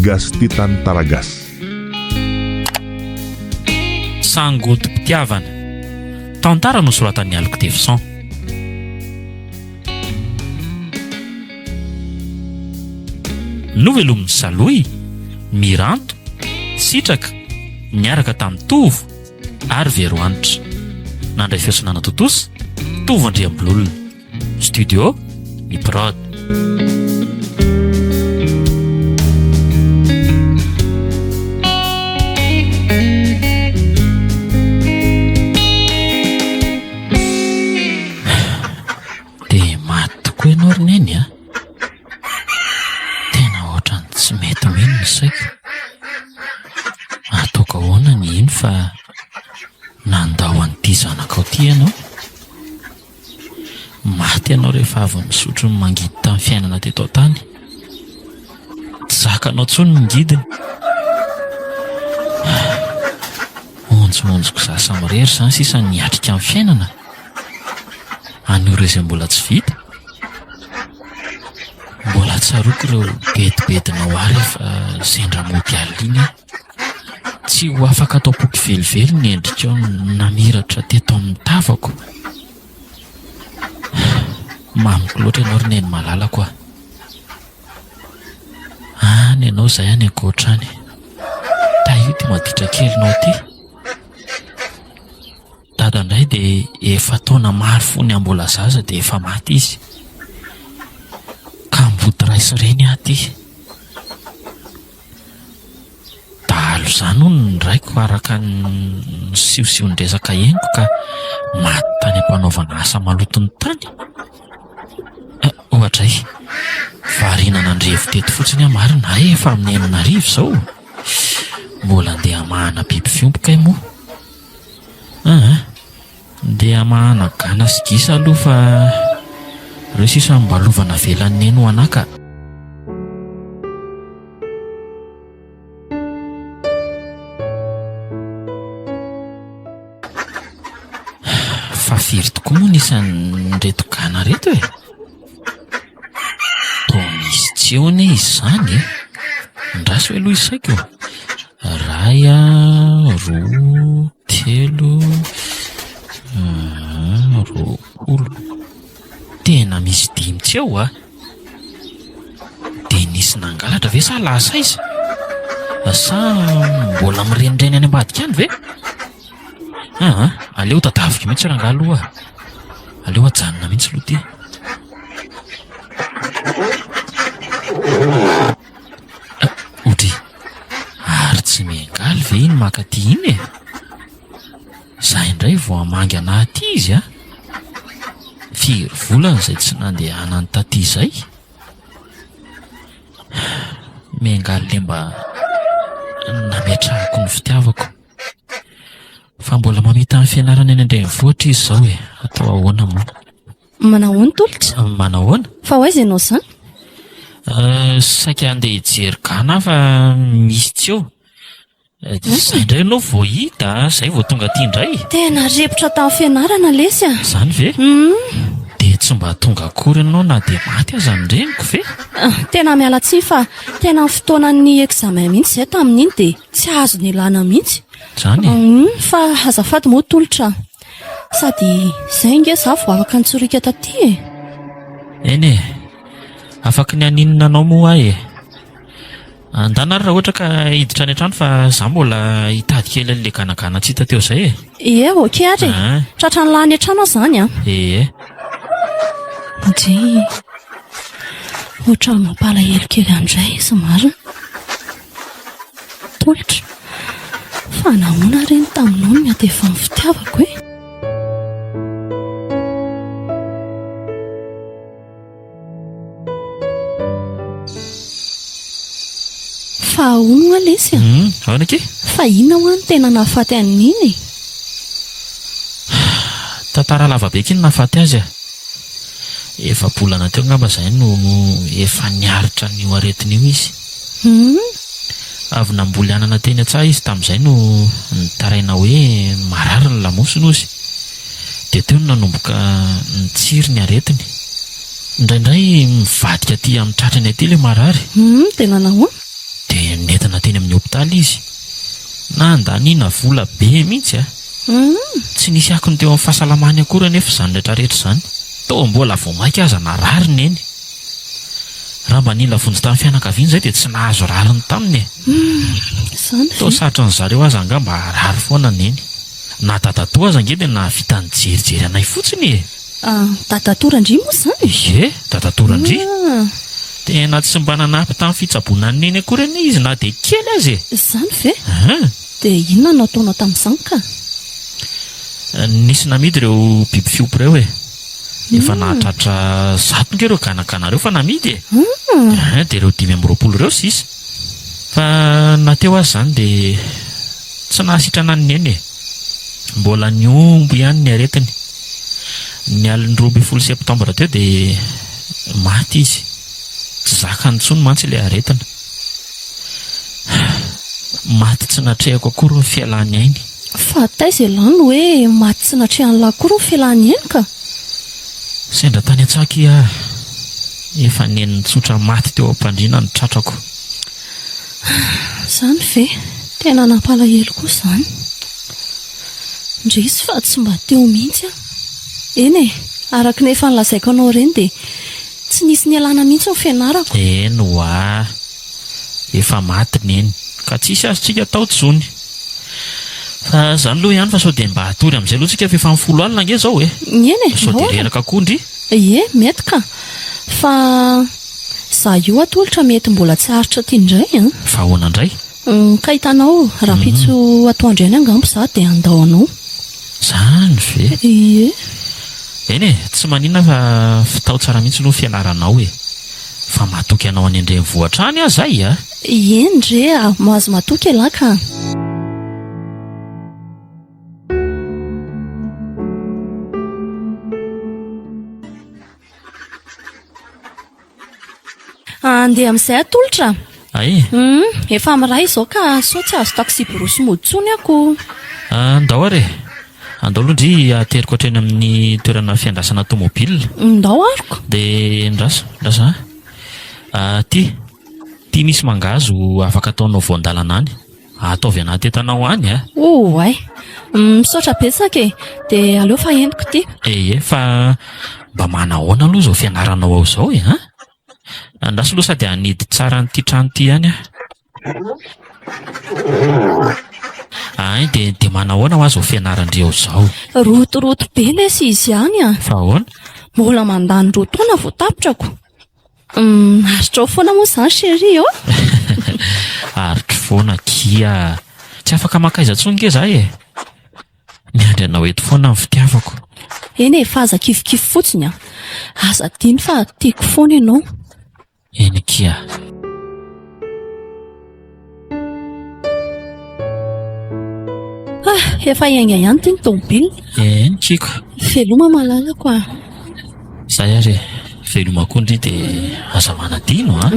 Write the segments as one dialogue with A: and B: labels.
A: Gasy Tantaragasy.
B: Sangodim-pitiavana. Tantara nosoratan'i Aloky Devson. Novelomin'i Salohy, Miranto, Sitraka, niaraka tamin'i Tovo ary Verohanitra. Nandray feo sy nanatontosa, Tovo Andriambololona. Studio, ny prod. Dia maty tokoa ianao ry Neny a! Tena ohatran'ny tsy mety mino ny saiko. Ataoko ahoana ny hino fa nandao an'ity zanakao ity ianao? Maty ianao rehefa avy nisotro ny mangidy tamin'ny fiainana teto an-tany. Tsy zakanao intsony ny ngidiny. Onjononjoko izaho samirery izany sisa ny hiatrika ny fiainana. Anio ireo izay mbola tsy vita. Mbola tsaroako ireo bedibedinao ahy rehefa sendra mody alina iny aho. Tsy ho afaka ato am-poko velively ny endrikao namiratra teto amin'ny tavako. Mamiko loatra ianao ry Neny malalako a. Any ianao izay any ankoatra any. Tahio ity maditra kelinao ity. Dada indray dia efa taona maro fony aho mbola zaza dia efa maty izy. Kamboty ray sy reny aho ity. Dahalo izany hono ny raiko araka ny siosion-dresaka henoko ka maty tany am-panaovana asa maloto ny tany. Eh, ohatray, variana nandrevo teto fotsiny aho marina, hay efa amin'ny 6000 izao. Mbola andeha hamahana biby fiompy kay moa. Aa, ndeha hamahana gana sy gisa aloha fa ireo sisa mba lova navelan'i Neny ho anà ka. Fa firy tokoa moa ny isan'ireto gana ireto e? Toa misy tsy eo anie izany e! Andraso aloha isaiko. Iray a, roa, telo, 20. Tena misy dimy tsy eo a! Dia nisy nangalatra ve sa lasa aiza? Sa mbola mirenireny any ambadika any ve? Aa, aleo tadaviko mihitsy rangahy aloha. Aleo ajanona mihitsy aloha ity. Odry, ary tsy miangaly ve iny maka aty iny e? Za indray vao hamangy anah aty izy a! Firy volana izay tsy nandehanany taty izay? Miangaly le mba nametrahako ny fitiavako. Fa mbola mamita ny fianarany any an-drenivohitra izy izao e! Atao ahoana moa?
C: Manahoana Tolotra?
B: Manahoana?
C: Fa ho aiza ianao izany?
B: Saika handeha hijery gana aho fa misy tsy eo. Izay indray ianao vao hita a, izay vao tonga aty indray.
C: Tena repotra tamin'ny fianarana lesy a.
B: Izany ve? Dia tsy mba tonga akory ianao na dia maty aza ny reniko ve?
C: Tena miala tsiny fa tena ny fotoanan'ny examen mihitsy izay tamin'iny dia tsy azo nialana mihitsy.
B: Izany e?
C: Fa azafady moa Tolotra a. Sady izay ange izaho vao afaka nitsoriaka taty e.
B: Eny e, afaky ny haninona anao moa aho e. Andana ary raha ohatra ka hiditra any an-trano fa za mbola hitady kely an'le ganagana tsy hita teo zay e.
C: Ie, ok ary e.
B: Ah.
C: Tratran'ny lahy any an-trano aho zany an.
B: Ie.
C: Ndry. Ohatran'ny mampalahelo kely an'indray izy marina. Tolotra. Fa nahoana re ny taminao no niantefan'ny fitiavako e? Fa ahoana hoa lesy a?
B: Hum, ahoana akia?
C: Fa inona hoa no tena nahafaty an'i Nina e?
B: Tantara lava be akia ny nahafaty azy a! Efa-bolana teo angamba izay no efa niaritra an'io aretina io izy.
C: Hum.
B: Avy namboly anana teny an-tsaha izy tamin'izay no nitaraina hoe marary ny lamosiny hozy. Dia teo no nanomboka nitsiry ny aretiny. Indraindray mivadika aty amin'ny tratrany aty ilay marary.
C: Humm, dia nanahoana?
B: Dia nentina teny amin'ny hopitaly izy. Nandaniana vola be mihitsy a! Tsy nisy akony teo amin'ny fahasalamany akory anefa izany rehetrarehetra izany. Toa mbola vao mainka aza narary Neny. Raha mba nila vonjy tamin'ny fianakaviany izay dia tsy nahazo rariny taminy e!
C: Izany ve?
B: Toa satrin'ny zareo aza angamba harary foana Neny. Na dadatoa aza ange dia nahavita nijerijery anay fotsiny e!
C: Dadatoa Randria moa izany?
B: Ie, dadatoa Randria. Tena tsy mba nanampy tamin'ny fitsaboana an'i Neny akory anie izy na dia kely aza e!
C: Izany ve?
B: An!
C: Dia inona no nataonao tamin'izany ka?
B: Nisy namidy ireo biby fiompy ireo e! Efa nahatratra zato ange ireo ganagana ireo fa namidy e! An! Dia ireo 25 ireo sisa. Fa na teo aza izany dia tsy nahasitrana an'i Neny e! Mbola nihombo ihany ny aretiny. Ny alin'ny 12 septambra teo dia maty izy. Tsy zakany intsony mantsy ilay aretina. Maty tsy natrehako akory ny fialany ainy.
C: Fa taiza ialahy no hoe maty tsy natrehan'lah akory ny fialany ainy ka?
B: Sendra tany an-tsaky aho. Efa neny nitsotra maty teo am-pandriana ny tratrako.
C: Izany ve? Tena nampalahelo koa izany. Indrisy fa tsy mba teo mihitsy aho. Eny e, araka ny efa nolazaiko anao ireny dia tsy nisy nialana mihitsy ny fianarako.
B: Eny ho'a. Efa maty Neny, ka tsisy azontsika atao tsony. Fa zany aloha ihany fa sao dia mba hatory amin'izay aloha tsika fa efa amin'ny folo alina ange izao e.
C: Eny e,
B: Sao dia
C: ahoana?
B: reraka koa ndry.
C: Ie, mety ka. Fa za io atolotra mety mbola tsy haharitra aty indray an.
B: Fa ahoana indray?
C: Ka hitanao, rahampitso atoandro ihany angamba za dia handao anao.
B: Zany ve?
C: Ie.
B: Eny e, tsy maninona fa fitao tsara mihitsy aloha ny fianaranao e. Fa matoky anao any an-drenivohitra any aho zay a!
C: Eny re a, mahazo matoky ialahy ka. Andeha amin'izay atolotra.
B: Ay.
C: Hum, efa miray izao ka sao tsy azo taxi-brousse mody intsony ako.
B: Andao ary e. Andao aloha ndry ateriko hatreny amin'ny toerana fiandrasana tomobile.
C: Ndao aroko.
B: Dia ndraso, ndraso a. Aty, ty misy mangahazo afaka ataonao voan-dalana any. Ataovy anaty entanao any a.
C: Oay! Misaotra betsaka e! Dia aleo fa entiko ity.
B: Ee, fa mba manahoana aloha izao fianaranao ao izao e, an? Andraso aloha sady hanidy tsara an'ity trano ity ihany aho. Ay, dia dia manahoana hoa izao fianaran-dry ao izao?
C: Rotoroto be lesy izy ihany a!
B: Fa ahoana?
C: Mbola mandany roa taona vao tapitrako. Aritro ao foana moa izany chérie ô!
B: Aritro foana akia! Tsy afaka maka aiza intsony nge za e! Miandry anao eto foana ny fitiavako.
C: Eny e, fa aza kivikivy fotsiny an! Aza adino fa tiako foana ianao.
B: Eny akia.
C: Ah, efa hiainga ihany ity ny tomobile.
B: Eny kiko.
C: Veloma malalako a.
B: Zay ary e. Veloma koa ndry dia aza manadino a.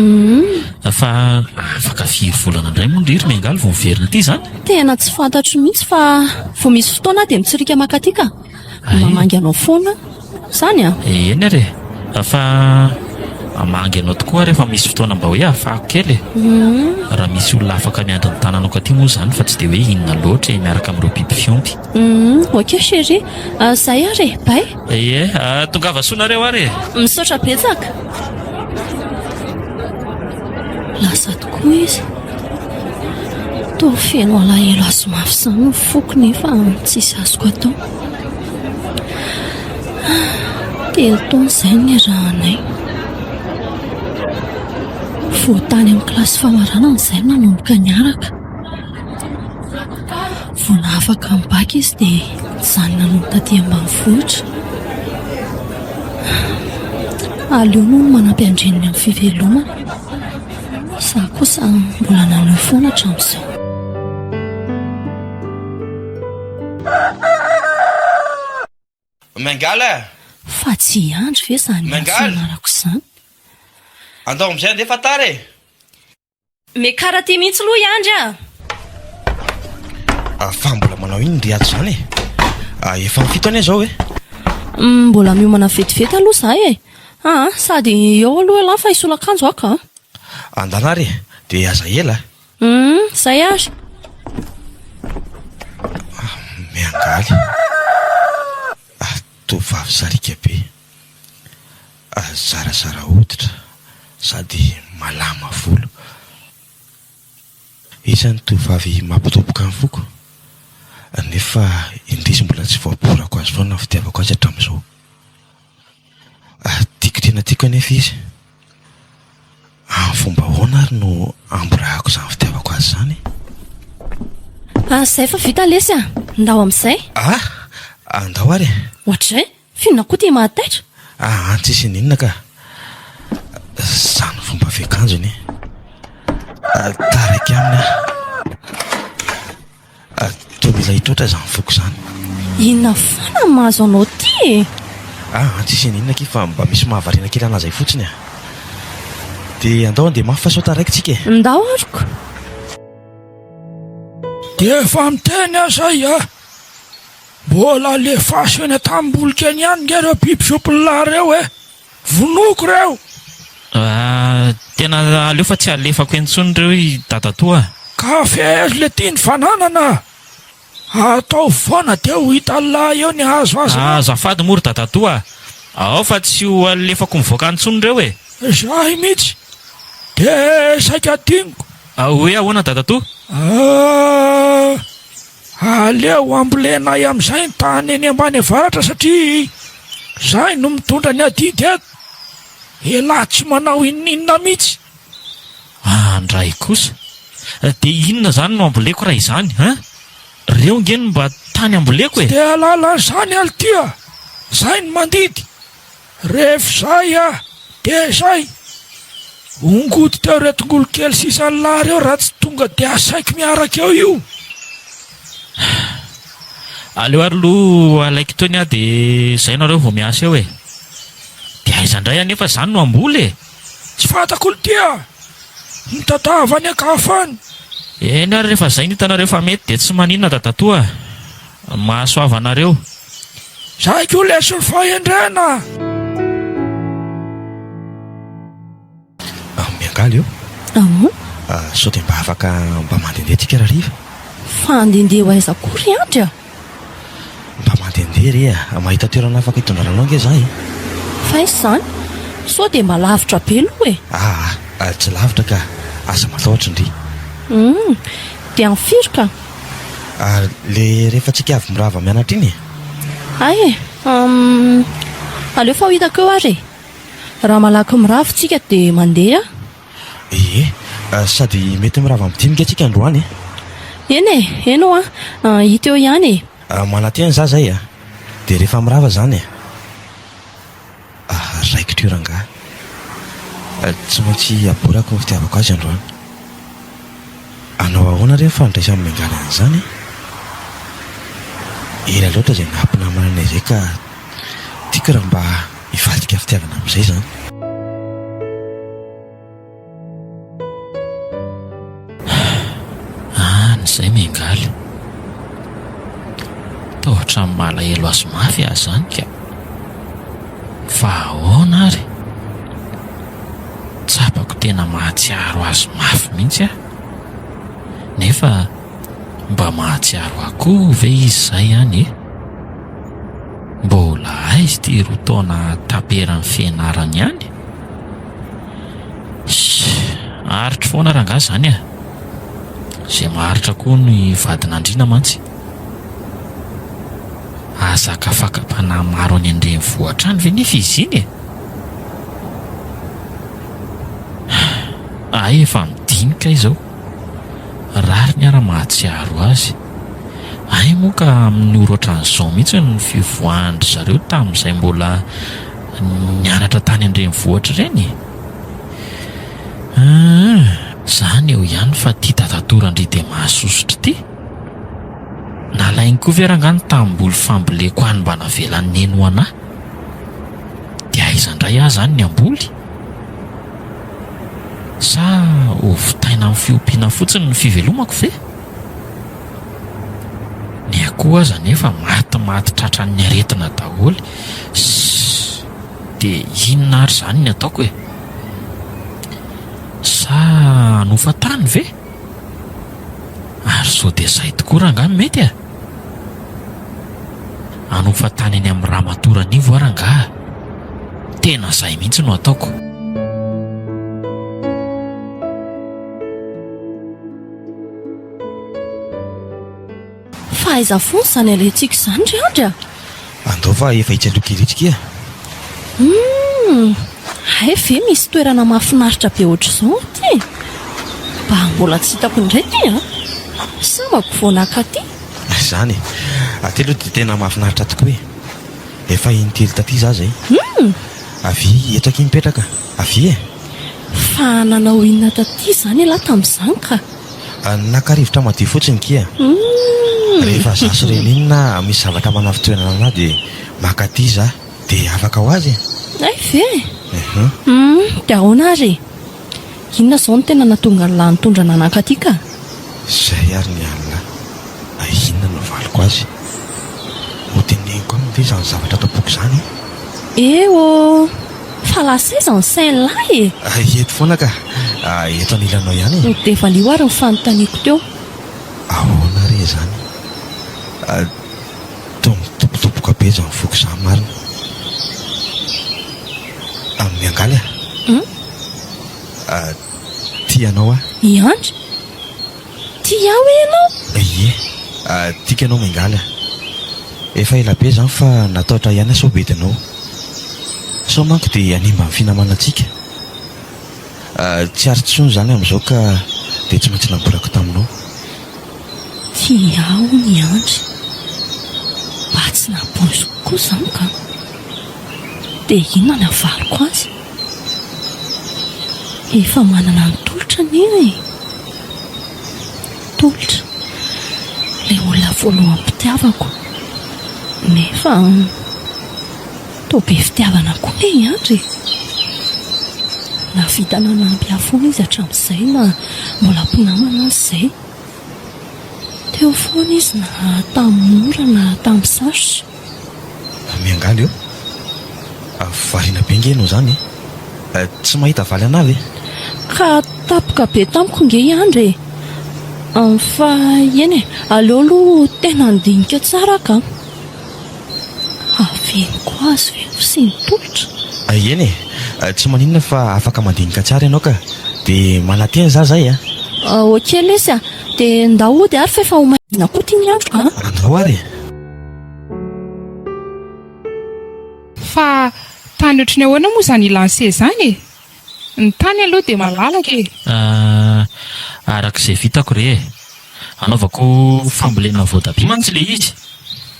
B: Fa afaka firy volana indray moa ndry ry Miangaly vao miverina aty izany?
C: Tena tsy fantatro mihitsy fa vao misy fotoana aho dia mitsirika maka aty ka. Mamangy anao foana izany a.
B: Eny ary e. Fa hamangy anao tokoa aho rehefa misy fotoana mba hoe ahafahako kely e. Raha misy olona afaka miandry ny tananako aty moa izany fa tsy dia hoe inona loatra e miaraka amin'ireo biby fiompy.
C: Ok chérie, zay ary e, bye.
B: Ie, tongava soa nareo ary e.
C: Misaotra betsaka. Lasa tokoa izy. Toa feno alahelo azy mafy izany ny foko nefa tsisy azoko atao. Telo taona izay no niarahanay. Vao tany amin'ny kilasy famaranana izay no nanomboka niaraka. Vao nahafaka ny bac izy dia nijanona nony taty ambanivohitra. Aleony hono manampy an-dreniny amin'ny fivelomana. Izaho kosa mbola nanohy foana hatramin'izao.
D: Miangaly a!
C: Fa tsy hiandry ve izany antso
D: Miangaly!
C: anarako izany?
D: Andao amin'izay andeha fa tara e!
C: Miakara aty mihitsy aloha i Andry a!
D: Ah, fa mbola manao inona ry ato izany e? Ah, efa amin'ny fito anie izao e!
C: Mbola miomana vetivety aloha izahay e! Aa, sady eo aloha ialahy fa hisolo akanjo aho ka!
D: Andana ary e! Dia aza ela a!
C: Hum, zay ary.
D: Ah, miangaly. Ah, tovovavy sariaka be. Ah, zarazara hoditra sady malama volo. Isan'ny tovovavy mampidoboka ny foko. Nefa indrisy mbola tsy voaborako azy foana ny fitiavako azy hatramin'izao. Ah, tiako tena tiako anefa izy. Amin'ny fomba ahoana ary no hamborahako izany fitiavako azy izany?
C: Ah, zay fa vita lesy a! Ndao amin'izay.
D: Ah, andao ary e!
C: Ohatr'izay? F'inona koa ity mahataitra?
D: Ah, tsisy n'inona ka. Izany fomba fiakanjony e. Taraiky aminy aho. Toa mila hitoatra izany foko izany.
C: Inona foana no mahazo anao ity e?
D: Ah, tsisy n'inona akia fa mba misy mahavariana kely anah izay fotsiny a. Dia andao handeha mafy fa sao taraiky tsika e.
C: Ndao aroko.
E: Dia efa miteny aho zay a! Mbola alefaso eny an-tanimboliko eny ihany nge ireo biby fiompin'lah reo e! Vonoiko reo!
B: Ah, tena aleo fa tsy alefako intsony ireo i dadatoa a!
E: Ka fehezo le ty ny fananana! Ataovy foana dia ho hitan'lah eo ny hahazo azy
B: reo! Azafady moa ry dadatoa a! Ao fa tsy ho alefako mivoaka intsony ireo e!
E: Zahy mihitsy dia saika adinoko!
B: Hoe ahoana dadatoa?
E: Ah! Aleo ambolenay amin'izay ny tany eny ambany avaratra satria izahay no mitondra ny adidy eto. Elah tsy manao inon'inona mihitsy.
B: Andray kosa. Dia inona izany no amboleko raha izany hein? Reo nge no mba tany amboleko e!
E: Tsy dia hahalala an'izany Altia, izay no mandidy. Ref zay ah de zay! Ongody teo re tongolo kely sisa anlah reo raha tsy tonga de asaiko miaraka eo io!
B: Aleo ary aloha alaiko teo ny ahy de zay nareo vao miasa eo e! De aiza ndray anefa zany no hamboly e!
E: Tsy fantako lty ah! Mitantava any an-kafa any!
B: Eny ary rehefa zay no hitanareo fa mety de tsy maninona dadatoa a! Mahasoava anareo.
E: Zay koa lesy ny fahendrena.
D: Ah, miangaly io.
C: Ahoana?
D: Ah, sao dia mba afaka mba mandehandeha tsika rahariva?
C: Fa handehandeha ho aiza koa ry Andry a?
D: Mba mandehandeha re a! Mahita toerana afaka hitondrana anao ange za e!
C: Fa aiza izany? Sao dia mba lavitra be aloha e!
D: Aa, tsy lavitra ka! Aza matahotra ndry.
C: Hum, dia amin'ny firy ka?
D: Ary le rehefa tsika avy mirava mianatra iny e?
C: Hay e! Hum, aleo fa ho hitako eo ary e! Raha malaky mirava tsika dia mandeha.
D: Ie, sady mety mirava midinika tsika androany e!
C: Eny e, eny hoa, hita eo ihany e!
D: Manantena za zay a! Dia rehefa mirava zany e! Raikitra io rangahy. Tsy maintsy aborako ny fitiavako azy androany. Hanao ahoana re ny fandraisan'i Miangaly an'izany e? Ela loatra izay naha-mpinamana anay izay ka tiako raha mba hivadika fitiavana amin'izay izany.
B: Any izay miangaly. Toa ohatran'ny malahelo azy mafy aho izany ka. Fa ahoana ary? Tsapako tena mahatsiaro azy mafy mihitsy aho. Nefa mba mahatsiaro ahy koa ve izy izay any e? Mbola aiza ity roa taona taperan'ny fianarany ihany? Ssy, aritro foana rangahy izany a! Izay maharitra koa ny vadin'andriana mantsy. Ahazaka fakam-panahy maro any an-drenivohitra any ve nefa izy iny e? Hay efa midinika izao. Rariny ara mahatsiaro azy. Hay moa ka amin'ny ora ohatran'izao mihitsy no fivoahan-dry zareo tamin'izay mbola nianatra tany an-drenivohitra ireny e! Hum, zany eo ihany fa ty dadatoran-dry dia mahasosotra ity. Nalainy koa ve rangaha ny tanimboly famboleko any mba navelan'i neny ho anah? Dia aiza indray aho zany ny hamboly? Sa hovitaina amin'ny fiompiana fotsiny ny fivelomako ve? Ny akoho aza anefa matimaty tratran'ny aretina daholo. Ssss dia inona ary izany ny ataoko e? Sa. hanofa tany ve? Ary sao dia izay tokoa rangahy no mety e? Hanofa tany eny amin'ny ramatoa Ranivo aho rangahy a! Tena izay mihitsy no ataoko.
C: Fa aiza foana izany alehantsika izany ry Andry a?
D: Andao fa efa etsy aloha kely etsy kia.
C: Humm! Hay ve misy toerana mahafinaritra be ohatr'izao aty e? Mba mbola tsy hitako indray ity a! Sambako vao naka aty.
D: Izany e! Aty aloha dia tena mahafinaritra tokoa e! Efa intelo taty za zay.
C: Humm!
D: Avia eto akia mipetraka, avia e!
C: Fa nanao inona taty izany ialahy tamin'izany ka?
D: Naka rivotra madio fotsiny kia. Rehefa za sy reny iny na misy zavatra manafintohina anah dia maka aty za dia afaka ho azy e.
C: Hay ve? Humm, dia ahoana ary e? Inona izao no tena nahatonga an'lah nitondra anah nankaty ka?
D: Izay ary ny an'lah. Inona no valiko azy? Hoteneniko aminy ve izany zavatra ato am-poko izany e?
C: Eo! Fa lasa aiza ny sain'lah e?
D: Eto foana ka! Eto anilanao ihany e!
C: Dia valio ary ny fanontaniako teo.
D: Ahoana re izany? Toa midobodoboka be izany foko izany marina. Miangaly aho. Tia anao aho.
C: I Andry? Tia ahy hoe ianao?
D: Ie, tiako ianao Miangaly a. Efa ela be izany fa natahotra ihany aho sao bedinao. Sao manko dia hanimba ny finamanantsika. Tsy ary intsony izany amin'izao ka dia tsy maintsy namborako taminao.
C: Tia ahy hono i Andry. Mba tsy nampoiziko koa izany ka. Dia inona ny havaliko azy? Efa manana ny tolotra anie e! Tolotra, ilay olona voaloham-pitiavako. Nefa toa be fitiavana koa anie i Andry e! Nahavita nanampy ahy foana izy hatramin'izay na mbola mpinamana aza izay. Teo foana izy na tamin'ny mora na tamin'ny sarotra.
D: Miangaly eo. Variana be nge ianao izany e. Tsy mahita valy anah ve?
C: Ka tapoka be tamiko nge i Andry e. Fa eny e, aleo aloha tena handinika tsara ka. Aveniko azy ve ny fisian'ny tolotra?
D: Eny e, tsy maninona fa afaka mandinika tsara ianao ka. Dia manantena za zay a.
C: Ok lesy a, dia ndao hody ary fa efa ho maizina koa ity ny andro a.
D: Andao ary e.
F: Fa tany ohatry ny ahoana moa izany i-lancer izany e? Ny tany aloha dia malalaka e!
B: Araka izay vitako re e! Anaovako fambolena voatabia mantsy ilay izy.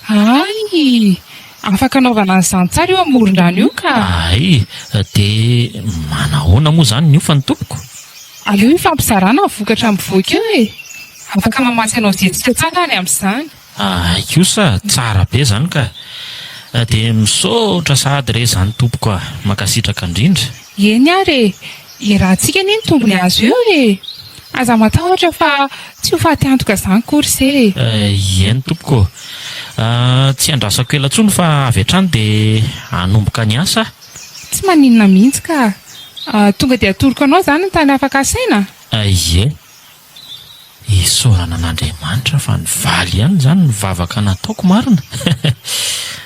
F: Hay! Afaka anaovana an'izany tsara io amoron-drano io ka!
B: Hay! Dia manahoana moa izany ny hofany tompoko?
F: Aleo hifampizarana ny vokatra mivoaka eo e! Afaka mamatsy anao zezika tsara any amin'izany.
B: Hay kosa, tsara be zany ka. Dia misaotra sahady re zany tompoko a! Mankasitraka indrindra.
F: Eny ary e! Iarahantsika anie ny tombony azo eo e! Aza matahotra fa tsy ho faty antoka zany kory se e!
B: Eny tompoko ô! Tsy andrasako ela intsony fa avy hatrany dia hanomboka ny asa aho.
F: Tsy maninona mihitsy ka! Tonga dia atoroko anao zany ny tany afaka asaina?
B: Ie. Isaorana an'Andriamanitra fa nivaly ihany izany ny vavaka nataoko marina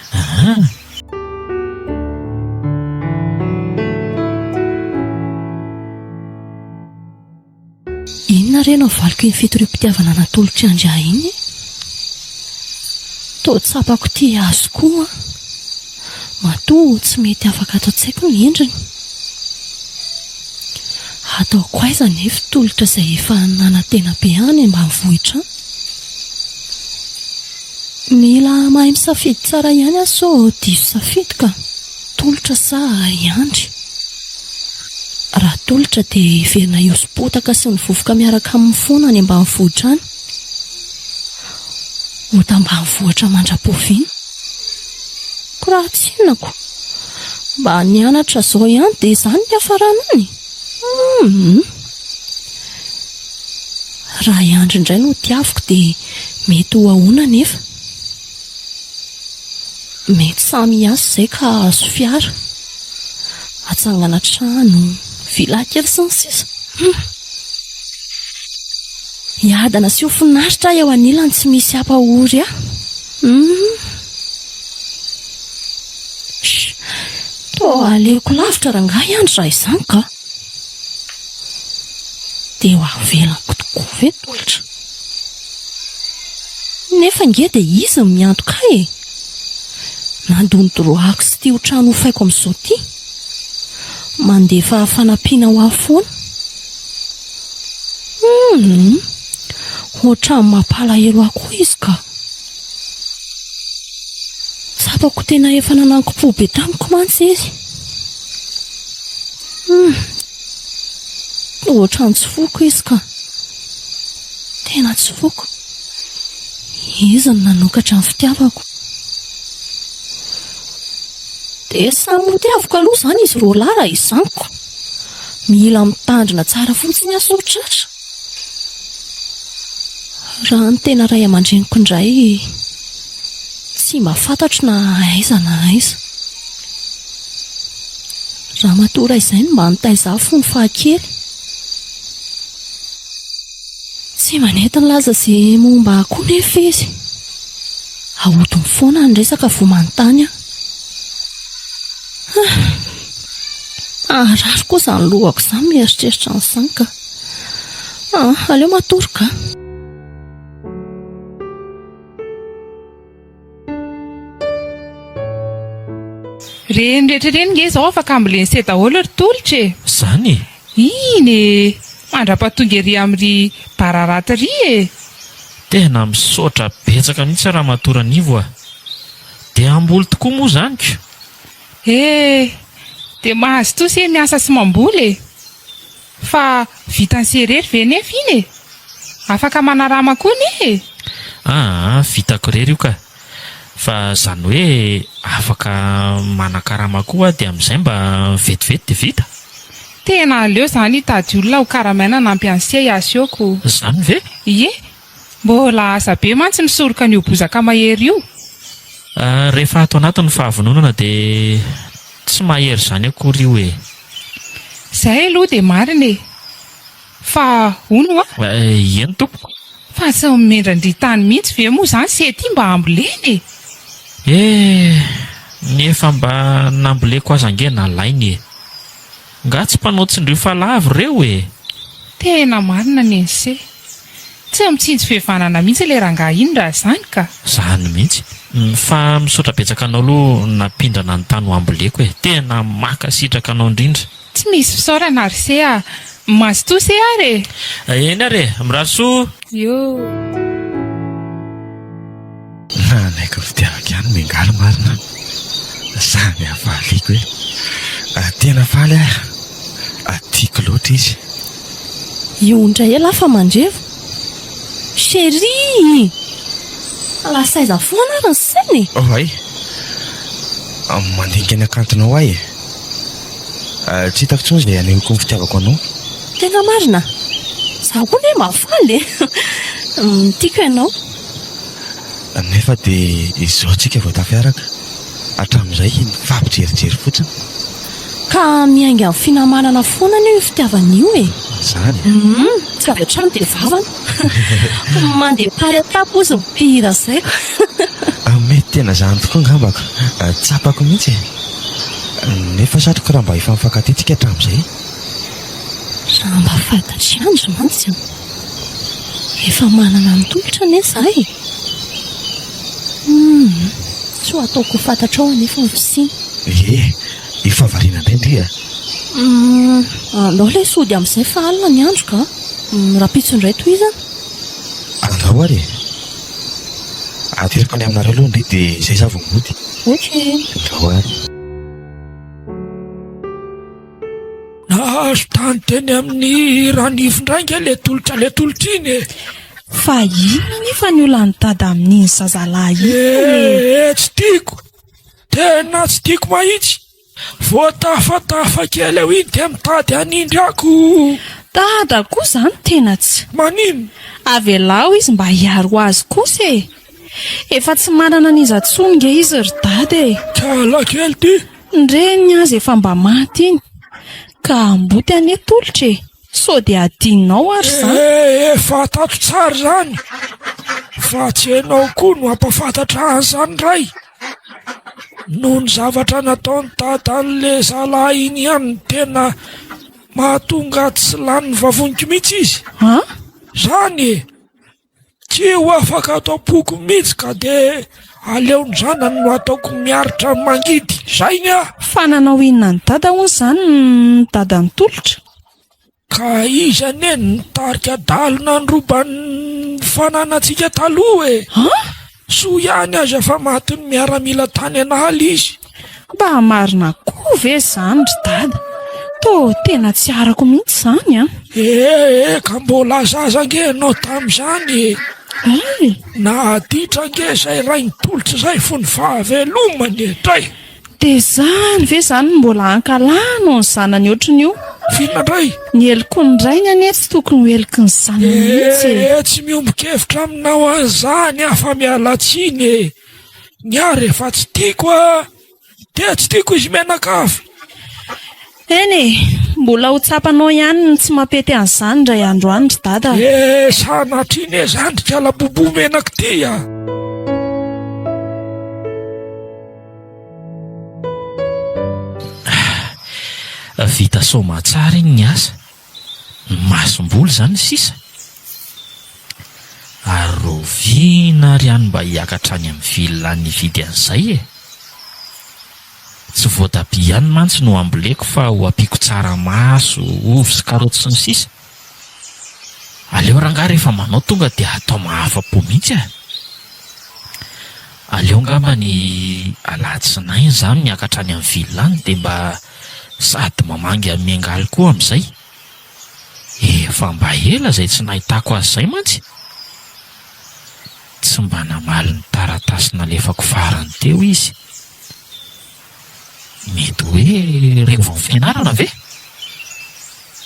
B: aa.
C: Inona re no havaliko iny fitoriam-pitiavana natolotr'i Andry ahy iny e? Toa tsapako tia azy koa aho. Matoa tsy mety afaka ato an-tsaiko ny endriny. Hataoko aiza anefa tolotra izay efa nanantena be any ambanivohitra any? Mila mahay misafidy tsara ihany aho sao diso safidy ka. Tolotra sa hiandry? Raha tolotra dia heverina hihoso-potaka sy ny vovoka miaraka aminy foana any ambanivohitra any. Ho tambanivohitra mandra-poviana. Ko raha tsy inona ko. Mba nianatra zao ihany dia izany ny hiafarana any? Humm. Raha i Andry indray no tiaviko dia mety ho ahoana anefa? Mety samy hiasa izay ka hahazo fiara, hatsangana trano, villa kely sy ny sisa. Humm. Hiadana sy ho finaritra aho eo anilany tsy misy hampahory ahy. Hum. Sh! Toa aleoko lavitra rangahy Andry raha izany ka. Dia ho avelako tokoa ve Tolotra? Nefa ange dia izy no miantoka ahy e! Nandoa ny droit-ko sy ity ho trano hofaiko amin'izao ity. Mandefa fanampiana ho ahy foana. Hum! Ohatran'ny mampalahelo ahy koa izy ka. Tsapako tena efa nanankim-po be tamiko mantsy izy. Hum! Ohatran'ny tsy foko izy ka. Tena tsy foko. Izy no nanokatra ny fitiavako. Dia samy hotiaviko aloha izany izy roalahy raha izany ko. Mila mitandrina tsara fotsiny aho sao tratra. Raha ny tena ray aman-dreniko indray tsy mba fantatro na aiza na aiza. Ramatoa iray izay no mba nitaiza ahy fony fahakely. Tsy mba nety nilaza izay momba ahy koa nefa izy. Ahodiny foana ny resaka vao manontany aho. Harary koa izany lohako izany mieritreritra an'izany ka. Ah, aleo matory ka.
F: Ireny rehetra ireny nge izao afaka ambolen'i se daholo ry Tolotra e!
B: Izany e!
F: Iny e! Mandra-pahatonga ery amin'ry bararata ery e!
B: Tena misaotra betsaka mihitsy Ramatoa Ranivo a! Dia hamboly tokoa moa izany ko!
F: Eh! Dia mahazotoa se miasa sy mamboly e! Fa vitan'i se irery ve nefa iny e? Afaka manarama koa anie e!
B: Aa, vitako irery io ka! Fa izany hoe afaka manakarama koa aho dia amin'izay mba vetivety dia vita?
F: Tena aleo izany hitady olona ho karamaina hanampy an'i se hiasa-eo-ko.
B: Izany ve?
F: Ie! Mbola asa be mantsy misoroka an'io bozaka mahery io.
B: Rehefa ato anaty ny fahavononana dia tsy mahery izany akory io e!
F: Izay aloha dia marina e! Fa hono hoa?
B: Eny tompoko.
F: Fa tsy omendran-dry tany mihitsy ve moa izany se ity mba hambolena e?
B: Eh! Ny efa mba namboleko aza ange nalainy e! Nga tsy mpanao tsindrio fa lavo ireo e!
F: Tena marina ny an'i se. Tsy mitsinjo fihavanana mihitsy ilay rangahy iny raha izany ka!
B: Izany mihitsy. Fa misaotra betsaka anao aloha nampindrana ny tany ho amboleko e! Tena mankasitraka anao indrindra.
F: Tsy misy fisaorana ry se a! Mazotoa se ary e!
B: Eny ary e! Mirary soa!
F: Io.
D: Nanaiky ny fitiavako ihany Miangaly marina. Zany hafaliako e. Tena faly aho. Tiako loatra izy.
C: Io indray elah fa mandrevo. Chérie! Lasa aiza foana ary ny saina e?
D: Oay! Mandinika ny hakantonao aho e. Tsy hitako intsony izay hanehoako ny fitiavako anao.
C: Tena marina? Za koa anie mahafaly e! Tiako ianao.
D: Nefa dia izao tsika vao tafiaraka. Hatramin'izay nifampijerijery fotsiny.
C: Ka miainga amin'ny finamanana foana anie io fitiavana io e!
D: Izany?
C: Humm, tsy avy hatrany dia vavana. Mandeha par étape hozy ny mpihira zay ko.
D: Mety tena izany tokoa angamba ko. Tsapako mihitsy e. Nefa satriko raha mba efa nifankatia tsika hatramin'izay.
C: Raha mba fantatr'i Andry mantsy an! Efa manana ny tolotra anie za e! Humm, tsy ho ataoko ho fantatrao anefa ny fisiany.
D: Ie, efa variana indray ndry a!
C: Humm, andao lesy hody amin'izay fa alina ny andro ka! Rahampitso indray tohizana.
D: Andao ary e! Ateriko any aminareo aloha ndry dia izay za vao mody.
C: Ok.
D: Andao ary.
E: Nahazo tany teny amin'ny Ranifo indray ange le tolotra le tolotra iny e!
G: Fa inona anefa ny olan'i Dada amin'iny zazalahy iny e?
E: Eh, tsy tiako! Tena tsy tiako mahitsy! Vao tafatafa kely eo iny dia mitady hanindry ahy ko!
G: Dada koa izany tena tsy.
E: Maninona?
G: Avelao izy mba hiaro azy kosa e! Efa tsy manana an'iza intsony nge izy ry Dada e!
E: Kala kely ty!
G: Ny reniny aza efa mba maty iny. Ka amboty anie tolotra e! Sao dia adinonao ary izany?
E: Eh, efa tato tsara izany. Fa tsy ianao koa no hampafantatra an'izany ray. Noho ny zavatra nataon'i dadan'le zalahy iny ihany no tena mahatonga tsy lany ny vavoniko mihitsy izy.
G: An?
E: Zany e! Tsy ho afaka ato am-poko mihitsy ka dia aleo ny zanany no ataoko miaritra ny mangidy. Zay ny ahy.
G: Fa nanao inona an'i dada hono izany ny dadan'i Tolotra?
E: Ka izy anie no nitarika dahalo nandroba ny fananantsika taloha e!
G: An?
E: Soa ihany aza fa matin'ny miaramila tany an'ala izy.
G: Mba marina koa ve izany ry dada? Toa tena tsy arako mihitsy izany an!
E: Ee, eh, ka mbola zaza ange ianao tamin'izany e!
G: Ay!
E: Nahaditra ange izay rain'i Tolotra izay fony fahavelomany e! Dray!
G: Dia izany ve izany no mbola hankahala ny zanany ohatran'io?
E: F'inona indray?
G: Ny heloky ny rainy anie tsy tokony ho heloky ny zanany mihitsy e!
E: Eh, tsy miombon-kevitra aminao an'izany aho fa miala tsiny e! Ny ahy rehefa tsy tiako a, dia tsy tiako izy mianakavy.
G: Eny e, mbola ho tsapanao ihany ny tsy mampety an'izany indray andro any ry dada a!
E: Eh, sanatria anie izany ry kala bobo menaka ity a!
B: Vita soamatsara iny ny asa. Ny masomboly izany sisa. Ary rahoviana ary any mba hiakatra any amin'ny ville any hividy an'izay e? Tsy voatabia ihany mantsy no amboleko fa ho ampiako tsaramaso, ovy sy karaoty sy ny sisa. Aleo rangahy rehefa manao tonga dia atao mahafa-po mihitsy a! Aleo angamba ny alatsinainy za miakatra any amin'ny ville any dia mba sady mamangy an'i Miangaly koa amin'izay. Efa mba ela izay tsy nahitako azy izay mantsy. Tsy mba namaly ny taratasy nalefako farany teo izy. Mety hoe revo amin'ny fianarana ve?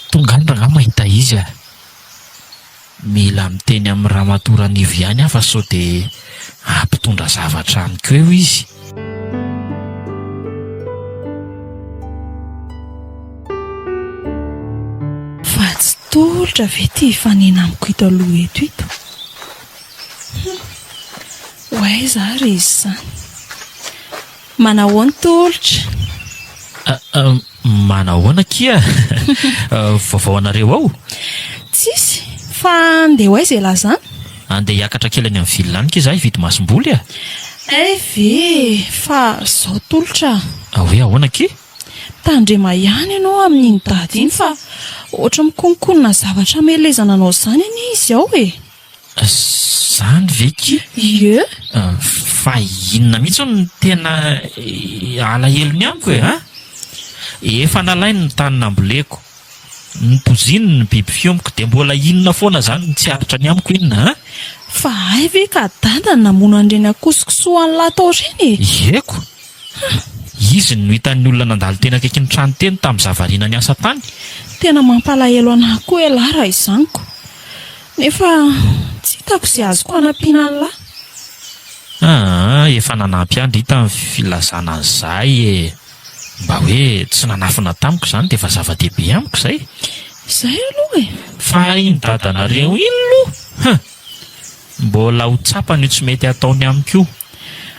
B: Tonga any rangahy mahita izy ah. Mila miteny amin'i Ramatoa Ranivo ihany aho fa sao dia hampitondra zavatra amiko eo izy.
G: Fa tsy tolotra ve ity hifanena amiko ito aloha eto ito? Hum, ho aiza ary izy izany? Manahoana Tolotra?
B: Manahoana akia? Vaovao anareo ao?
G: Tsisy, fa andeha ho aiza ialahy izany?
B: Andeha hiakatra kely any amin'ny ville any akia izaho hividy masomboly a!
G: Hay ve e! Fa izao Tolotra
B: a! Hoe ahoana akia?
G: Tandrema ihany ianao amin'iny dada iny fa ohatry mikononkonona zavatra hamelezana anao izany anie izy ao e!
B: Zany ve ki?
G: Ie.
B: Fa inona mihitsy hono no tena alahelony amiko e a? Efa nalainy ny tany namboleko, nopoziny ny biby fiompiko dia mbola inona foana zany no tsy aritra ny amiko inona a?
G: Fa hay ve ka dada no namono an'ireny akoho sy kisoa an'lah tao ireny e?
B: Ieko. Izy no hitan'ny olona nandalo teny akaikin'ny trano teny tamin'ny zavariana niasa tany.
G: Tena mampalahelo anah koa elah raha izany ko. Nefa tsy hitako izay azoko hanampiana an'lah.
B: Aa, efa nanampy ahy ndry tamin'ny filazana an'izay e! Mba hoe tsy nanafina tamiko izany dia efa zava-dehibe amiko izay.
G: Izay aloha e!
B: Fa iny dadanareo iny aloha, huh! Mbola ho tsapany io tsy mety ataony amiko io.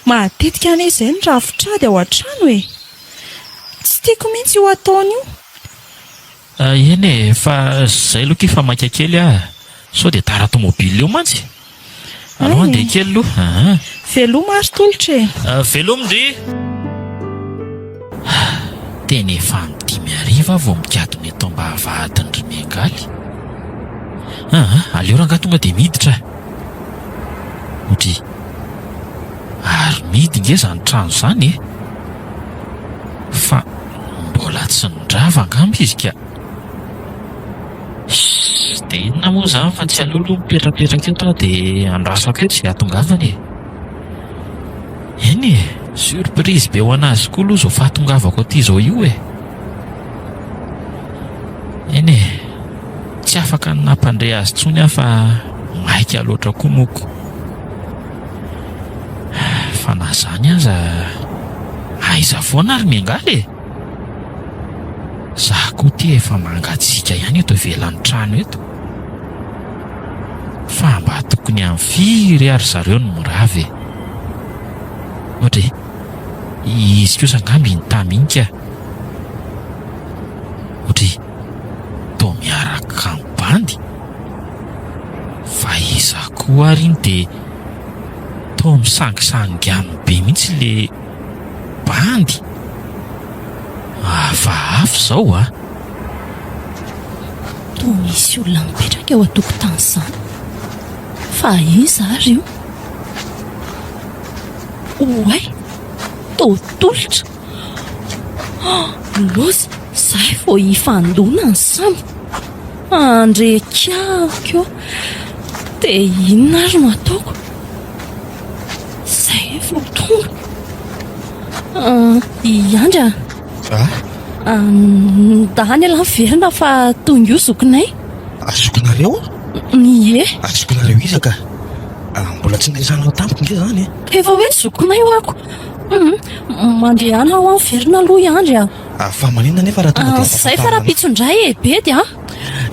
G: Matetika anie izay ny rafitr'ady ao an-trano e! Tsy tiako mihitsy io ataony io.
B: Eny e, fa zay aloha kia fa maika kely aho, sao dia tara tomobile eo mantsy. Aleo handeha kely aloha aa.
G: Veloma ary Tolotra e.
B: Veloma ndry. Tena efa amin'ny 5 hariva aho vao mikatona eto am-bavahadin-dry Miangaly. Aa, aleo rangahy tonga dia miditra. Ndry. Ary mihidy nge izany trano izany e! Fa mbola tsy nirava angamba izy ka! Shh! Dia inona moa izany fa tsy aleo aloha mipetrapetraka eto aho dia andrasako eto izay hahatongavany e! Eny e! Surprise be ho an'azy koa aloha izao fahatongavako aty izao io e! Eny e! Tsy afaka ny nampandre azy intsony aho fa maika loatra koa moko. Fa na izany aza, aiza foana ary miangaly e! Za koa ty efa mangatsiaka ihany eto ivelan'ny trano eto. Fa mba tokony amin'ny firy ary zareo no mirava e? Ohatra e, izy kosa angamba iny Tamy iny ka. Ohatra e, toa miaraka amin'ny bandy. Fa iza koa ary iny dia toa misangisangy aminy be mihitsy le bandy. Hafahafa izao a!
C: Toa misy olona mipetraka eo an-tokotany izany. Fa iza ary io? Oay! Toa tolotra! Loza! Izay vao hifandona ny sambo. Andrekiako ô! Dia inona ary no ataoko? Izay vao tonga. I Andry a!
D: Ah?
C: Ndany ialahy miverina fa tonga io zokinay.
D: Zokinareo?
C: Ie.
D: Zokinareo iza ka? Mbola tsy niresahanao tamiko nge zany e.
C: Efa hoe zokinay ho'ako. Mandehana ho'a miverina aloha i Andry a.
D: Fa maninona nefa raha tonga dia
C: Zay fa rahampitso indray e, bedy a.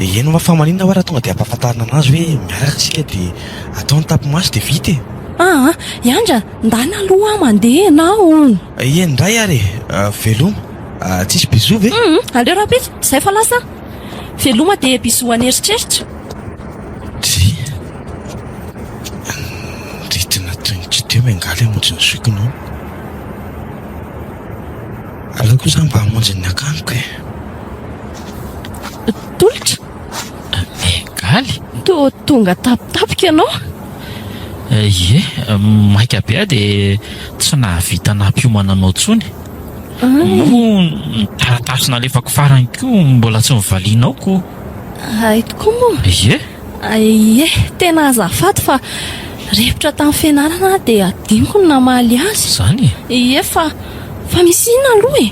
D: Eny ho'a fa maninona ho'a raha tonga dia ampahafantarina anazy hoe miaraka isika dia atao ny tapi-maso dia vita e.
C: Aa, i Andry a, ndana aloha aho mandeha ianao.
D: Eny indray ary e, veloma. Tsisy bisous ve?
C: Hum, aleo rahampitso, zay fa lasa aho. Veloma dia bisous an'eritreritra.
D: Dry. Nidina toy ny tsy teo miangaly hamonjy ny zokiny hono. Aleo kosa mba hamonjy ny akaniko e.
C: Tolotra.
B: Miangaly?
C: Toa tonga tampotampoka ianao.
B: Ie, maika be aho dia tsy nahavita nampiomana anao intsony. Moa ny taratasy nalefako farany koa mbola tsy novalianao ko.
C: Hay tokoa moa.
B: Ie.
C: Ie, tena azafady fa repotra tamin'ny fianarana aho dia adinoko ny namaly azy.
B: Izany e?
C: Ie, fa fa misy inona aloha e?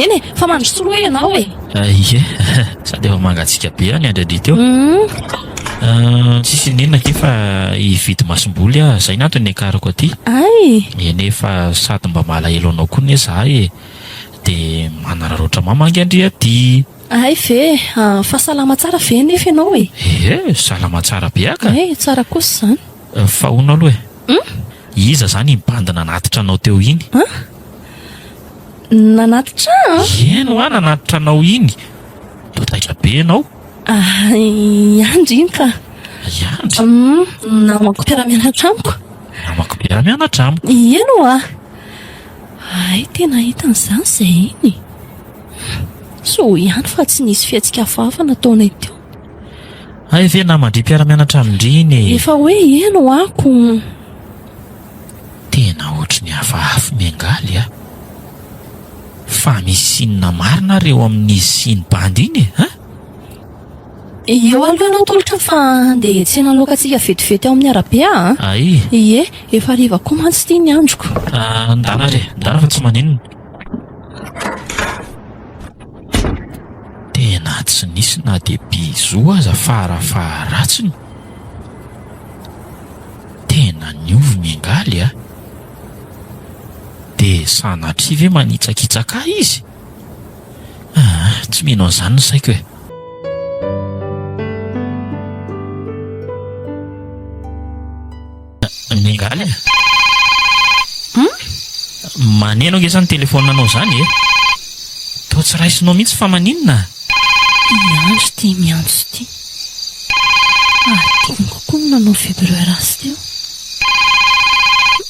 C: Eny e, fa mandrosoa aloha ianao e.
B: Ie, sady efa mangatsiaka be aho niandry an-dry teo. Tsisy inoninona akia fa hividy masomboly aho, izay ny antony niakarako aty.
C: Hay!
B: Eny e, fa sady mba malahelo anao koa anie izaho e, dia manararaotra mamangy an-dry aty.
C: Hay ve? Fa salama tsara ve nefa ianao e?
B: Ee, salama tsara be aho ka!
C: Hay, tsara kosa izany.
B: Fa hono aloha e? Iza izany iny bandy nanatitra anao teo iny?
C: An? Nanatitra ahy?
B: Eny hoa, nanatitra anao iny. Toa taitra be ianao.
C: I Andry iny ka.
B: I Andry?
C: Namako mpiara-mianatra amiko.
B: Namako mpiara-mianatra amiko?
C: Eny hoa. Hay tena hitany izany izay iny. Soa ihany fa tsy nisy fihetsika hafahafa nataonay teo.
B: Hay ve naman-dry mpiara-mianatra amin-dry iny e!
C: Efa hoe eny hoa ko.
B: Tena ohatry ny hafahafa miangaly a! Fa misy inona marina ary eo amin'izy sy iny bandy iny e? An?
C: Eo aloha ianao Tolotra fa andeha hiantsena loaka antsika vetivety ao amin'ny arabe aho an!
B: Ay!
C: Ie, efa hariva koa mantsy ity ny androko.
B: Ndana ary e! Ndana fa tsy maninona. Tena tsy nisy na dia bisous aza fara faharatsiny. Tena niovy miangaly a! Dia sanatria ve manitsakitsaka ahy izy? Aa, tsy mino an'izany ny saiko e! Miangaly a! Maneno ange izany telefaoninanao izany e! Toa tsy raisinao mihitsy fa maninona?
C: I Andry ity miantso ity. Adinoko koa ny nanao vibreur azy teo.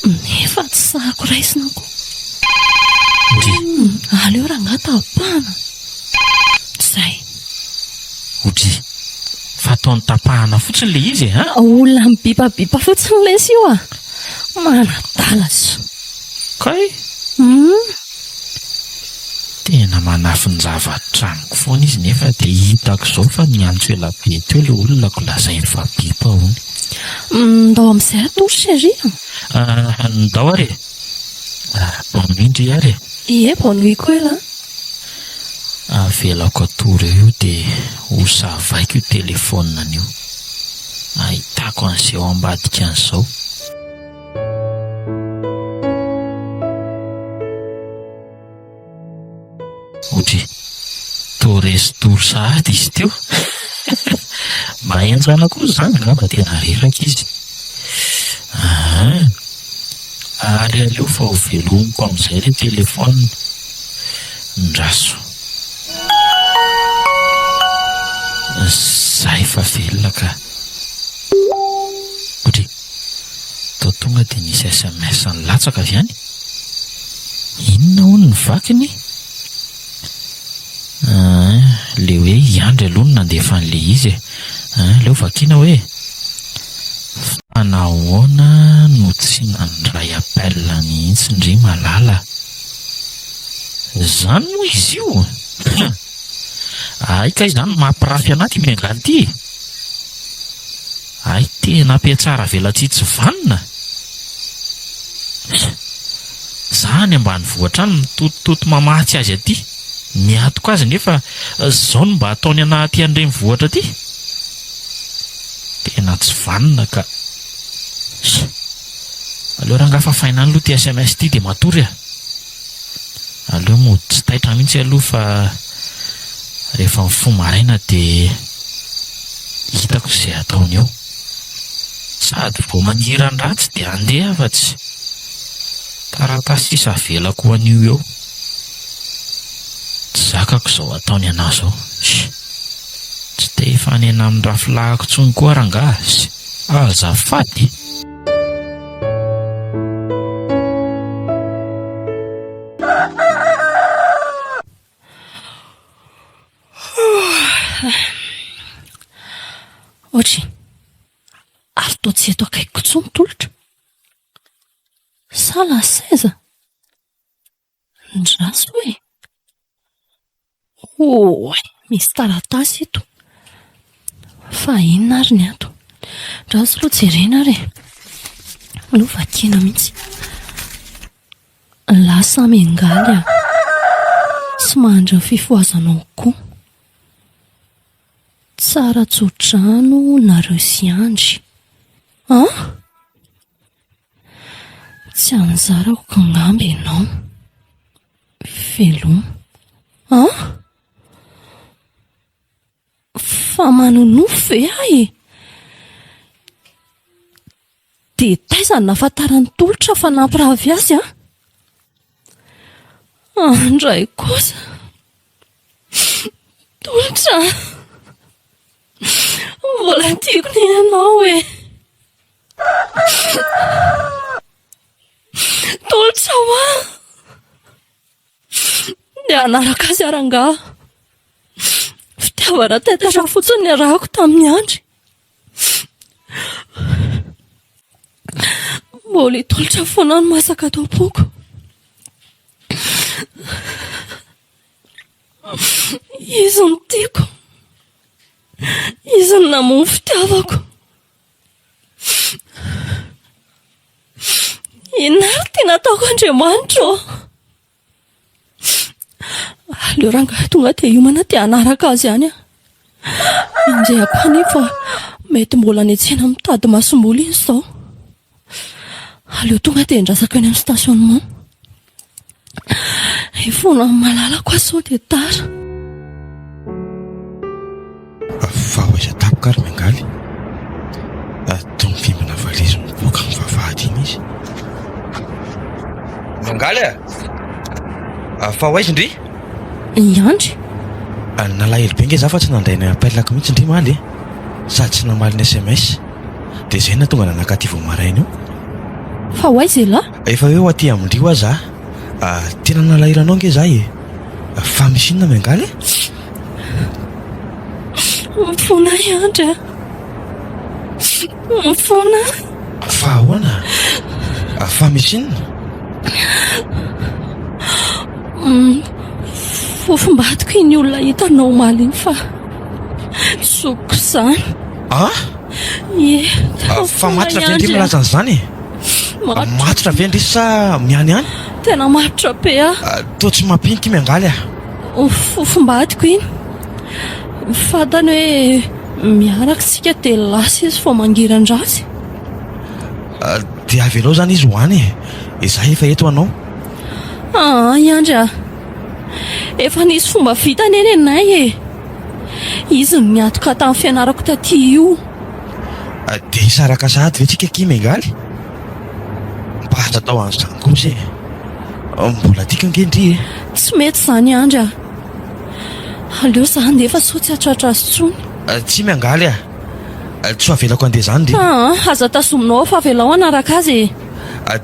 C: Nefa tsy sahako raisina koa.
B: Ndry.
C: Aleo rangahy tapahana. Izay.
B: Odry. Fa ataony tapahana fotsiny ilay izy e, an?
C: Olona mibipabipa fotsiny lesy io a! Manadala zo.
B: Kay?
C: Hum.
B: Tena manafin-javatra amiko foana izy nefa dia hitako izao fa niantso ela be teo ilay olona ko lazainy fa bipa hono.
C: Ndao amin'izay atory chérie a!
B: Ah, ndao ary e! Bonne nuit ndry ary e!
C: Ie, bonne nuit koa elah.
B: Avelako hatory eo io dia ho savaiko io telefaoniny io. Ahitako an'izay ao ambadika an'izao. Odry. Resin-tory sahady izy teo. Mba henjana koa izany angamba tena reraka izy. Aa! Ary aleo fa ho velomiko amin'izay ilay telefaonina. Ndraso. Za efa velona ka. Odry. Toa tonga dia nisy sms nilatsaka avy any. Inona hono ny vakiny? Aa, le hoe i Andry aloha no nandefa an'le izy e. Aa, aleo vakiana hoe. Fa nahoana no tsy nandray appel mihitsy ndry Malala? Zany moa izy io? Hum! Hay kay zany mampirafy anah ty miangaly ty e! Hay tena mpiatsara velatsihy tsy vanona! Za any ambanivohitra any mitotototo mamatsy azy aty, miatoka azy nefa zao no mba ataony anah aty andrenivohitra aty! Tena tsy vanona ka! Aleo rangaha fafaina any aloha ty sms ty dia matory a! Aleo mody tsy taitra mihitsy aloha fa rehefa mifoha maraina dia hitako izay ataony eo. Sady vao mangiran-dratsy dia handeha aho fa tsy taratasy sisa avelako ho an'io eo. Tsy zakako izao ataony anah izao. Tsy te hifanena amin'ny rafilahiko intsony koa rangaha. Azafady!
C: Ohatry, ary toa tsy eto akaikiko intsony Tolotra. Sa lasa aiza? Ndraso e! Oay, misy taratasy eto. Fa inona ary ny ato? Ndraso aloha jerena ary e. Aleo vakiana mihitsy. Lasa miangaly aho. Tsy mahandry ny fifohazanao koa. Tsara tso-drano nareo sy Andry. An? Tsy anjarako angamba ianao. Veloma. An? Fa manonofy ve aho e? Dia taiza no nahafantaran'i Tolotra fa nampiravy azy an? Andray kosa. Tolotra. Mbola tiako ny ianao e. Tolotra ho ahy. Dia hanaraka azy aho rangahy. Fitiavana taitatra fotsiny niarahako tamin'i Andry. Mbola hitolotra foana ny masaka ato am-poko. Izy no tiako. Izy no namono fitiavako. Inona ary ty nataoko Andriamanitra ô? Aleo rangahy tonga dia hiomana dia hanaraka azy ihany aho. Enjehako any fa mety mbola any an-tsena mitady masomboly izy izao. Aleo tonga dia endrasako eny amin'ny stationnement. Hifona amin'ny malalako aho sao dia tara.
D: Fa ho aiza tampoka ary miangaly? Toa mivimbina valizy mivoaka ny vavahady iny izy. Miangaly a! Fa ho aiza ndry?
C: I Andry?
D: Nalahelo be nge za fa tsy nandray ny appel-ko mihitsy ndry omaly e! Sady tsy namaly ny sms. Dia izay no nahatonga nanakaty vao maraina io.
C: Fa ho aiza elah?
D: Efa hoe ho aty amin-dry hoa za. Tena nalahelo anao nge za e! Fa misy inona miangaly e?
C: Mifona i Andry a! Mifona!
D: Fa ahoana? Fa misy inona?
C: Fofombadiko iny olona hitanao omaly iny fa zokiko izany.
D: An?
C: Ie.
D: Fa matotra ve ndry milaza an'izany e? Matotra ve ndry sa miany any?
C: Tena matotra be aho.
D: Toa tsy mampino ity miangaly ah.
C: Fofombadiko iny. Fantany hoe miaraka isika dia lasa izy vao mangiran-dratsy.
D: Dia avelao izany izy ho any e. Izaho efa eto ho anao.
C: Aa i Andry ah. Efa nisy fomba vita anie nenay e. Izy no niantoka tamin'ny fianarako taty io.
D: Dia hisaraka sahady ve tsika akia Miangaly? Mba aza atao an'izany kosa e! Mbola tiako ange ndry e!
C: Tsy mety izany Andry a! Aleo za handeha fa sao tsy hahatratra azy intsony.
D: Tsia Miangaly a! Tsy ho avelako handeha izany ndry.
C: Aa, aza tazominao aho fa avelao hanaraka azy e!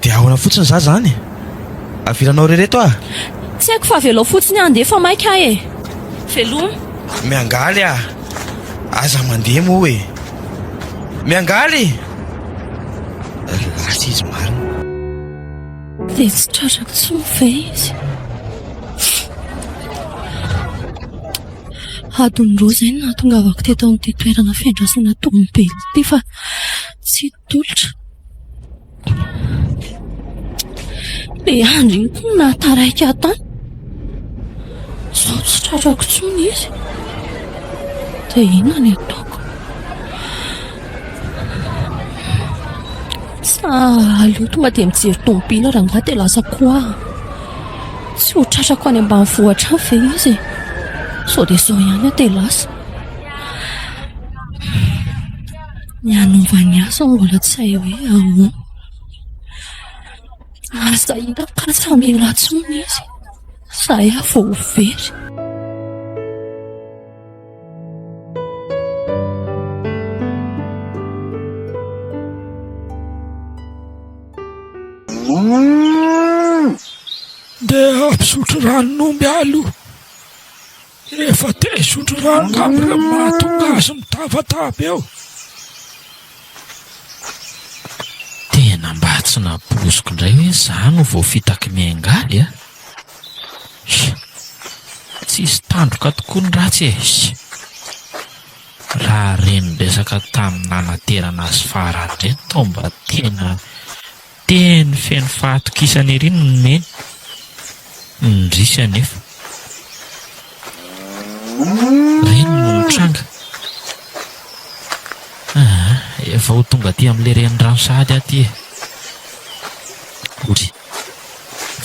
D: Dia ahoana fotsiny za izany? Avelanao irery eto aho?
C: Tsy haiko fa avelao fotsiny aho handeha fa maika aho e! Veloma!
D: Miangaly a! Aza mandeha moa e! Miangaly! Lasa izy marina.
C: Dia tsy tratrako intsony ve izy? Adiny roa izay no nahatongavako teto amin'ity toerana fiandrasana tomobily ity fa tsy tolotra. Ilay andro iny koa no nahataraiky ahy tany. Izao tsy tratrako intsony izy. Dia inona no ataoko? Sa aleo tonga dia mijery tomobila rangahy dia lasa koa aho. Tsy ho tratrako any ambanivohitra any ve izy e? Sao dia izao ihany aho dia lasa. Ny hanova ny asa mbola tsy hay hoe ahoana. Aza hita fa tsy hamela intsony izy. Izay aho vao ho very.
E: Ndeha hampisotro ranon'omby aho aloha. Efa te hisotro rano angamba ireo mahatonga azy mitabataba eo.
B: Tena mba tsy nampoiziko indray hoe za no voafitaky miangaly a! Tsisy tandroka tokoa ny ratsy e! Raha reny resaka tamin'ny nanaterana azy farany ireny toa mba tena Teny feno fahatokisana ery no nomeny. Indrisy anefa. Ireny no nitranga. Aa, efa ho tonga aty amin'ilay renirano sahady aho ity e. Ory,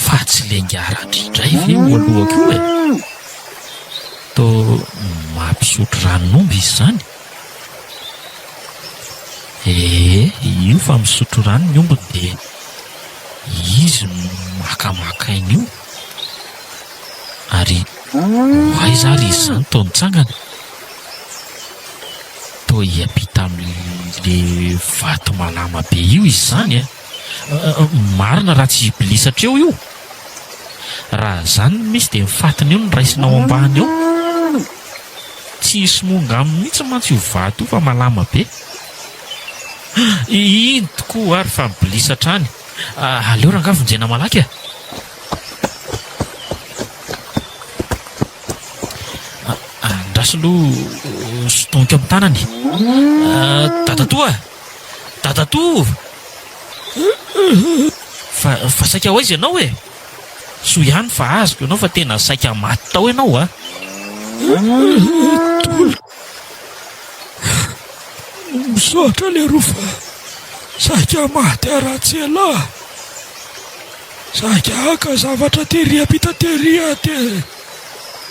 B: fa tsy lengaran-dry indray ve io alohako io e? Toa mampisotro ranon'omby izy izany. Ee, io fa misotro rano ny ombiny dia izy no makamaka aina io. Ary ho aiza ary izy izany toa nitsangana? Toa hiampita amin'le vato malama be io izy izany a! Marina raha tsy hibilisatra eo io. Raha izany no misy dia ny fatiny eo no raisina ao ambany ao. Tsy hisy monga aminy mihitsy mantsy io vato io fa malama be. Iny tokoa ary fa mibilisatra any. Aleo rangahy vonjena malaky a! Andraso aloha sintoniko amin'ny tanany. Dadatoa! Dadatoa! Fa, fa saika ho aiza ianao e? Soa ihany fa azoko ianao fa tena saika maty tao ianao a!
E: Tolo. Misaotra leroa fa saika maty aho raha tsy elah. Saika haka zavatra tery ampita tery aho dia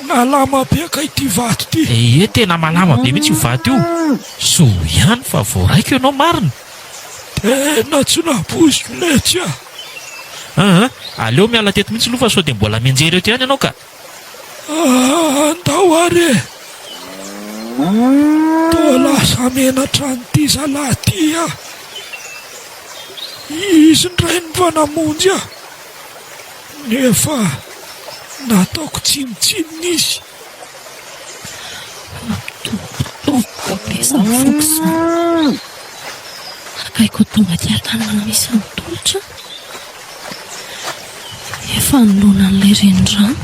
E: nalama be kay ity vato ity.
B: Ie, tena malama be mihitsy io vato io. Soa ihany fa voaraiko ianao marina.
E: Tena tsy nampoiziko letsy a!
B: Aa, aleo miala teto mihitsy aloha fa sao dia mbola mianjera eto ihany ianao ka!
E: Aa, andao ary e! Toa lasa menatra an'ity zalahy ity aho. Izy indray no mba namonjy ahy, nefa nataoko tsinontsinona izy.
C: Mitobotoboka be izany foko izany. Akaiky ho tonga aty an-tanàna misy an'i Tolotra aho. Efa anoloana an'ilay renirano.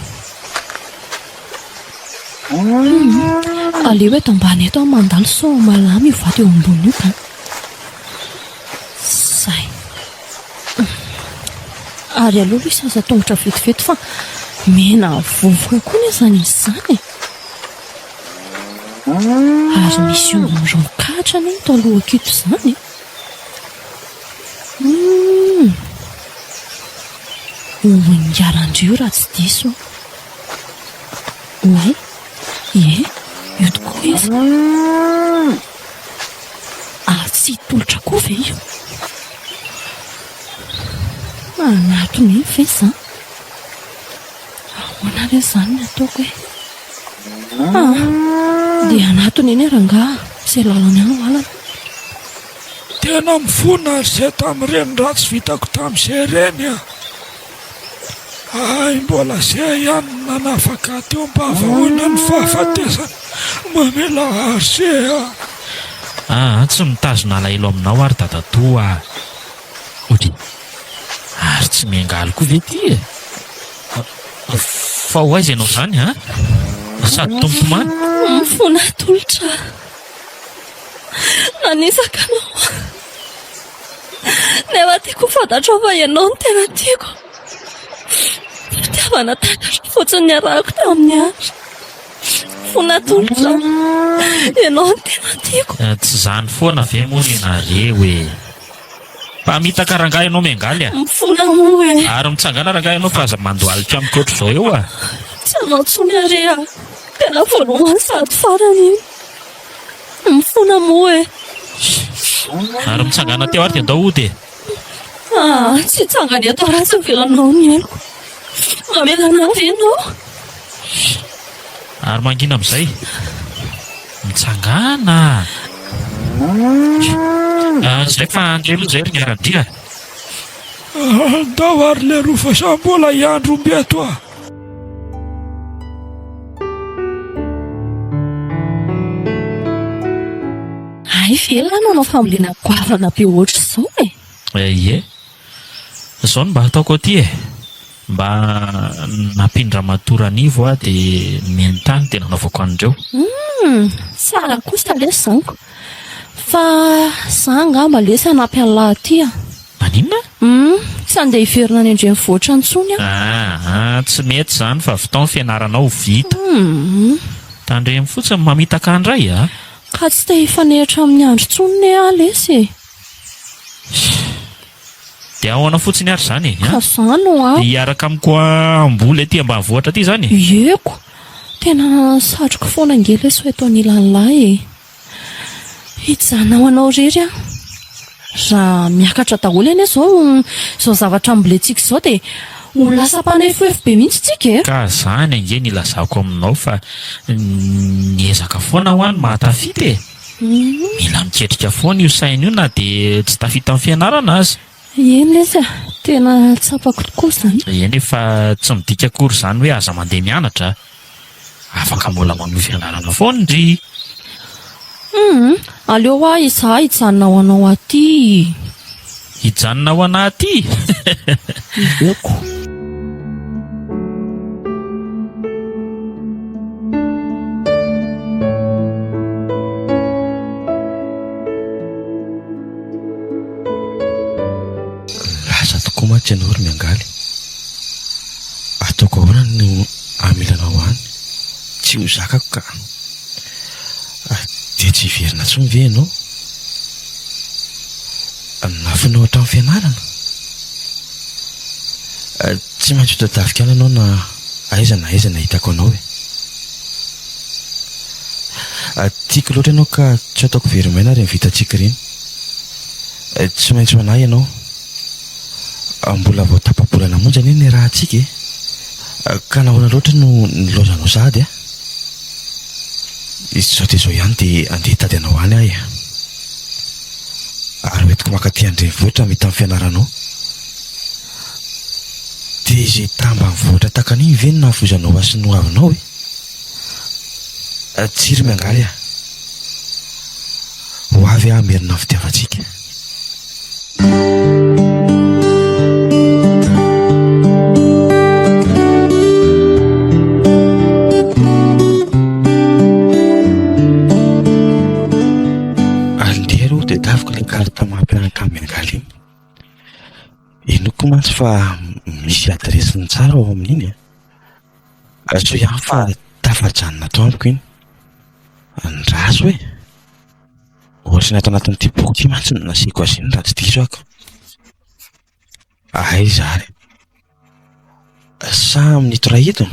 C: Hum, aleo eto ambany eto aho mandalo sao malama io vato eo ambony io ka. Zay. Ary aleo aloha hisaza tongotra vetivety fa mena vovoka koa anie izany izy izany e. Ary misy omby mironkatra anie eto alohako eto izany e. Hum. Ombin'ny Randrio raha tsy diso aho. Oay, ie, Io tokoa izy. Ary tsy hitolotra koa ve io? Manatona eny ve izany? Ahoana re izany ny ataoko e? Ah, dia hanatona eny rangaha, izay lalana ihany ho alana.
E: Tena mifona ry se tamin'ireny ratsy vitako tamin'se ireny a! Hay mbola se ihany no nanafaka ahy teo am-pahavahoana ny fahafatesana. Mamela ahy ry se a!
B: Aa tsy mitazona alahelo aminao aho ry dadatoa a! Odry! Ary tsy miangaly koa ve ity e? Fa ho aiza ianao izany a? Sady toa mitomany?
C: Mifona tolotra Nanisaka anao aho. Nefa tiako ho fantatrao fa ianao no tena tiako. Fitiavana takatra fotsiny niarahako tamin'i Andry. Fo natolotra ianao no tena tiako.
B: Eh, tsy izany foana ve moa ry nareo e? Mpamitaka rangahy ianao miangaly a!
C: Mifona moa e!
B: Ary mitsangana rangahy ianao fa aza mandohalika amiko ohatr'izao eo a!
C: Tsy hanao intsony are a! Tena voalohany sady farany iny. Mifona moa e!
B: Ary mitsangana teo ary dia ndao hody e!
C: Ah, tsy hitsangana eto raha tsy avelanao ny heloko. Mamela anah ve ianao?
B: Ary mangina amin'izay. Mitsangana! Ah, izay fa andeha aloha izay ry miaramila.
E: Andao ary leroa fa za mbola hiandry omby eto ah!
C: Hay ve lah nanao fambolena goavana be ohatr'izao e?
B: Eh, ie. Izao no mba ataoko aty e. Mba nampian-dRamatoa Ranivo aho dia nomeny tany dia nanaovako an'ireo.
C: Humm, tsara kosa lesy izany ko. Fa za angamba lesy hanampy an'lah aty a.
B: Maninona?
C: Humm, tsy handeha hiverina any an-drenivohitra intsony aho.
B: Aa, tsy mety izany fa vitao ny fianaranao vita.
C: Humm.
B: Tandremo fotsiny mamitaka indray a.
C: Ka tsy te hifanehitra amin'ny andro intsony ne aho lesy e.
B: Dia ahoana fotsiny ary izany e?
C: Ka izany hoa.
B: Dia hiaraka amiko hamboly aty ambanivohitra aty izany e?
C: Ieko. Tena satriko foana ange lesy ho eto anilan'lah e. Hijanona ho anao irery aho. Raha miakatra daholo anie izao izao zavatra ambolentsika izao dia ho lasa mpanefoefo be mihitsy tsika e!
B: Ka izany ange no ilazako aminao fa miezaka foana hoa ny mahatafita e! Mila miketrika foana io saina io na dia tsy tafita amin'ny fianarana aza.
C: Eny lesy a! Tena tsapako tokoa izany.
B: Eny e, fa tsy midika akory izany hoe aza mandeha mianatra. Afaka mbola manohy fianarana foana ndry.
C: Humm, aleo hoa izaho hijanona ho anao aty.
B: Hijanona ho anah aty?
C: Ieko.
D: Lasa tokoa mantsy ianao ry Miangaly. Ataoko ahoana no hamilanao any? Tsy ho zakako ka. Dia tsy hiverina intsony ve ianao? Nafoinao hatramin'ny fianarana? Tsy maintsy ho tadiaviko ihany ianao na aiza na aiza nahitako anao e. Tiako loatra ianao ka tsy ataoko very maina ireny vitantsika ireny. Tsy maintsy ho an'ahy ianao. Mbola vao tapa-bolana monja anie ny niarahantsika e. Ka nahoana loatra no nilaozanao sahady a? Izao dia izao ihany dia andeha hitady anao any aho e. Ary hoentiko mankaty an-drenivohitra hamita ny fianaranao. Dia izay tambanivohitra tahaka an'iny ve no nahafoizanao ahy sy ny hoavinao e? Tsia ry miangaly a! Ho avy aho hamerina ny fitiavantsika. Ary ndeha aloha tadiaviko ilay carte maha-mpianaka miangaly iny. Inoako mantsy fa misy adiresiny tsara ao amin'iny e. Soa ihany fa tafajanona ato amiko iny. Andraso e! Ohatry ny ato anatin'ity boky ity mantsy no nasiako azy iny raha tsy diso aho ka. Aiza ary? Sa amin'ito iray ito?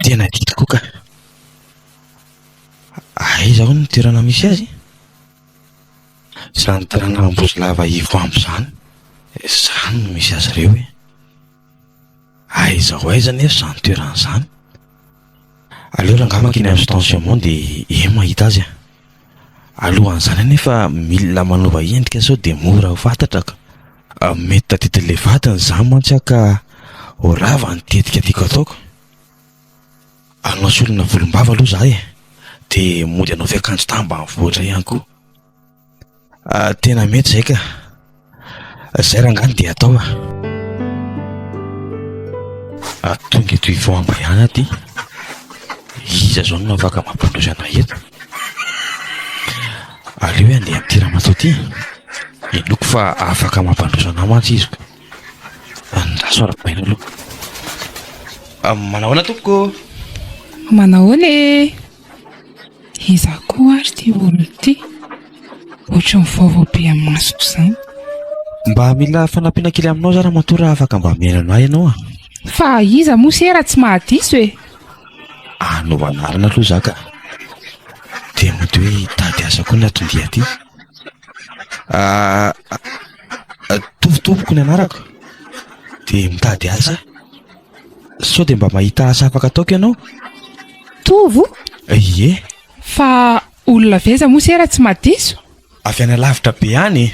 D: Tena tia tokoa ka. Aiza hono ny toerana misy azy? Izany tanàna Ambozilava Ivoambo izany, izany no misy azy ireo e. Aiza ho aiza anefa izany toerana izany? Aleo rangahy mankeny amin'ny stationnement dia eny mahita azy a. Alohan'izany anefa mila manova endrika sao dia mora ho fantatra ka. Mety tadidin'ilay vadiny izany mantsy aho ka ho rava ny tetika tiako ataoko. Hanao solona volombava aloha izaho e, dia mody hanao fiakanjo tambanivohitra ihany koa. Ah, tena mety izay ka. Izay rangahy no dia atao a. Ah, tonga eto Ivoamba ihany aho ty. Iza izao no afaka mampandroso anay eto? Aleo hoe handeha amin'ity ramatoa ity. Inoako fa afaka mampandroso anah mantsy izy. Andraso arahabaina aloha. Ah, manahoana tompoko?
F: Manahoana e? Iza koa ary ity olona ity? Ohatran'ny vaovao be amin'ny masoko izany.
D: Mba mila fanampiana kely aminao za ramatoa raha afaka mba mihaino anah ianao a.
F: Fa iza moa se raha tsy mahadiso e?
D: Hanova anarana aloha za ka. Dia mody hoe hitady asa koa ny atondia aty. Ah, Tovo tompoko ny anarako. Dia mitady asa. Sao dia mba mahita asa afaka ataoko ianao?
F: Tovo?
D: Ie.
F: Fa olona avy aiza moa se raha tsy mahadiso?
D: Avy any alavitra be any e.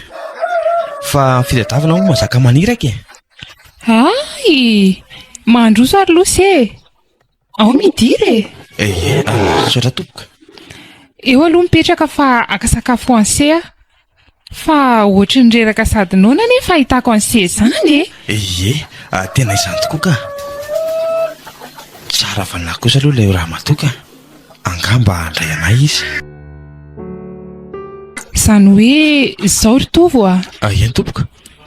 D: Fa ny fitadiavana moa mazaka maniraka e.
F: Hay! Mandroso ary aloha se e. Ao midira e!
D: Ie, misaotra tompoko.
F: Eo aloha mipetraka fa haka sakafo ho an'i se aho. Fa ohatry ny reraka sady noana anie fahitako an'i se izany e!
D: Ie, tena izany tokoa ka. Tsara fanahy kosa aloha ilay ramatoa ka. Angamba handray anay izy.
F: Izany hoe izao ry Tovo a!
D: Eny tompoko.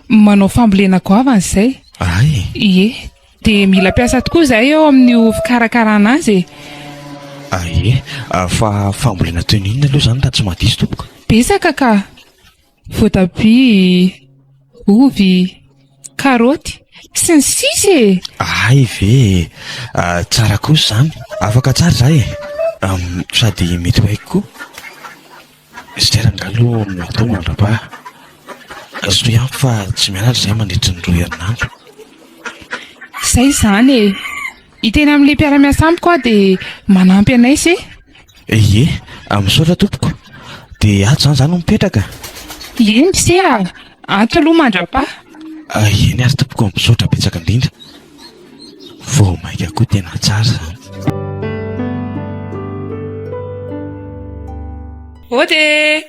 F: Manao fambolena goavana izay.
D: Ay!
F: Ie. Dia mila mpiasa tokoa izahay eo amin'io fikarakarana azy e.
D: Ah ie, fa fambolena toy ny inona aloha izany raha tsy mahadiso tompoko?
F: Betsaka ka! Voatabia, ovy, karaoty, sy ny sisa e!
D: Hay ve e! Tsara kosa izany, afaka tsara izahay e! Sady mety ho haiko koa. Izay rangahy aloha no atao mandrapaha. Soa ihany fa tsy mianatra izahay mandritry ny roa herinandro.
F: Izay izany e! Hiteny amin'ilay mpiara-miasa amiko aho dia manampy anay se.
D: Ie, misaotra tompoko. Dia ato izany izaho no mipetraka?
F: Eny se a! Ato aloha mandrapaha.
D: Eny ary tompoko, misaotra betsaka indrindra. Vao mainka koa tena tsara izany.
F: Ody e!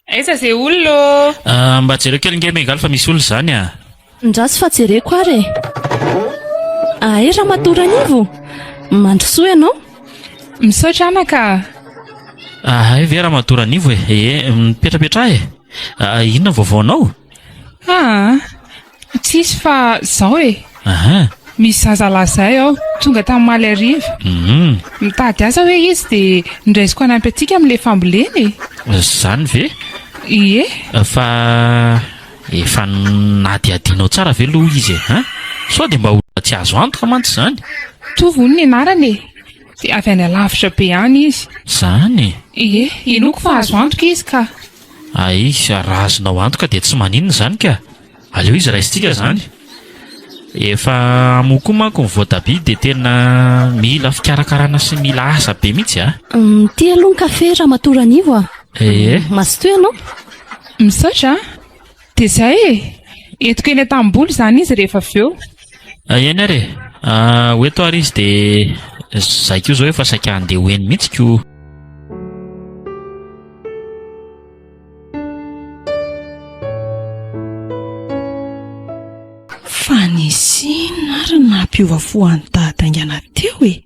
F: Aiza ze olona ô?
B: Ah, mba jereo kely nge Miangaly fa misy olona izany ah.
C: Ndraso fa jereko ary e. Ahay Ramatoa Ranivo, mandrosoa ianao.
F: Misaotra anaka a.
B: Ahay ve Ramatoa Ranivo e? E, mipetrapetraha e. Ah, inona ny vaovaonao?
F: Aa, tsisy fa zao e.
B: Aha.
F: Misy zazalahy zay ao, tonga tamin'ny omaly hariva.
B: Mhm.
F: Mitady asa hoe izy dia ndraisiko hanampy antsika amin'ilay fambolena e.
B: Zany ve?
F: Ie.
B: Fa efa nadihadianao tsara ve aloha izy e? Hein? Sao dia mba olona tsy azo antoka mantsy izany?
F: Tovo hono ny anarany e. Dia avy any alavitra be any izy.
B: Zany?
F: Ie, inoako fa azo antoka izy ka.
B: Hay, raha azonao antoka dia tsy maninona izany ka! Aleo izy raisintsika izany. Efa hamoa koa manko ny voatabia dia tena mila fikarakarana sy mila asa be mihitsy a!
C: Ity aloha ny kafe Ramatoa Ranivo a!
B: Ee.
C: Mazotoa ianao.
F: Misaotra a! Dia izay e! Entiko eny an-tanimboly izany izy rehefa avy eo.
B: Eny ary e! Ho eto ary izy dia izahay koa izao efa saika handeha ho eny mihitsy ko!
G: Fa nisy inona ary no nampiova fo an'i Dada haingana teo e?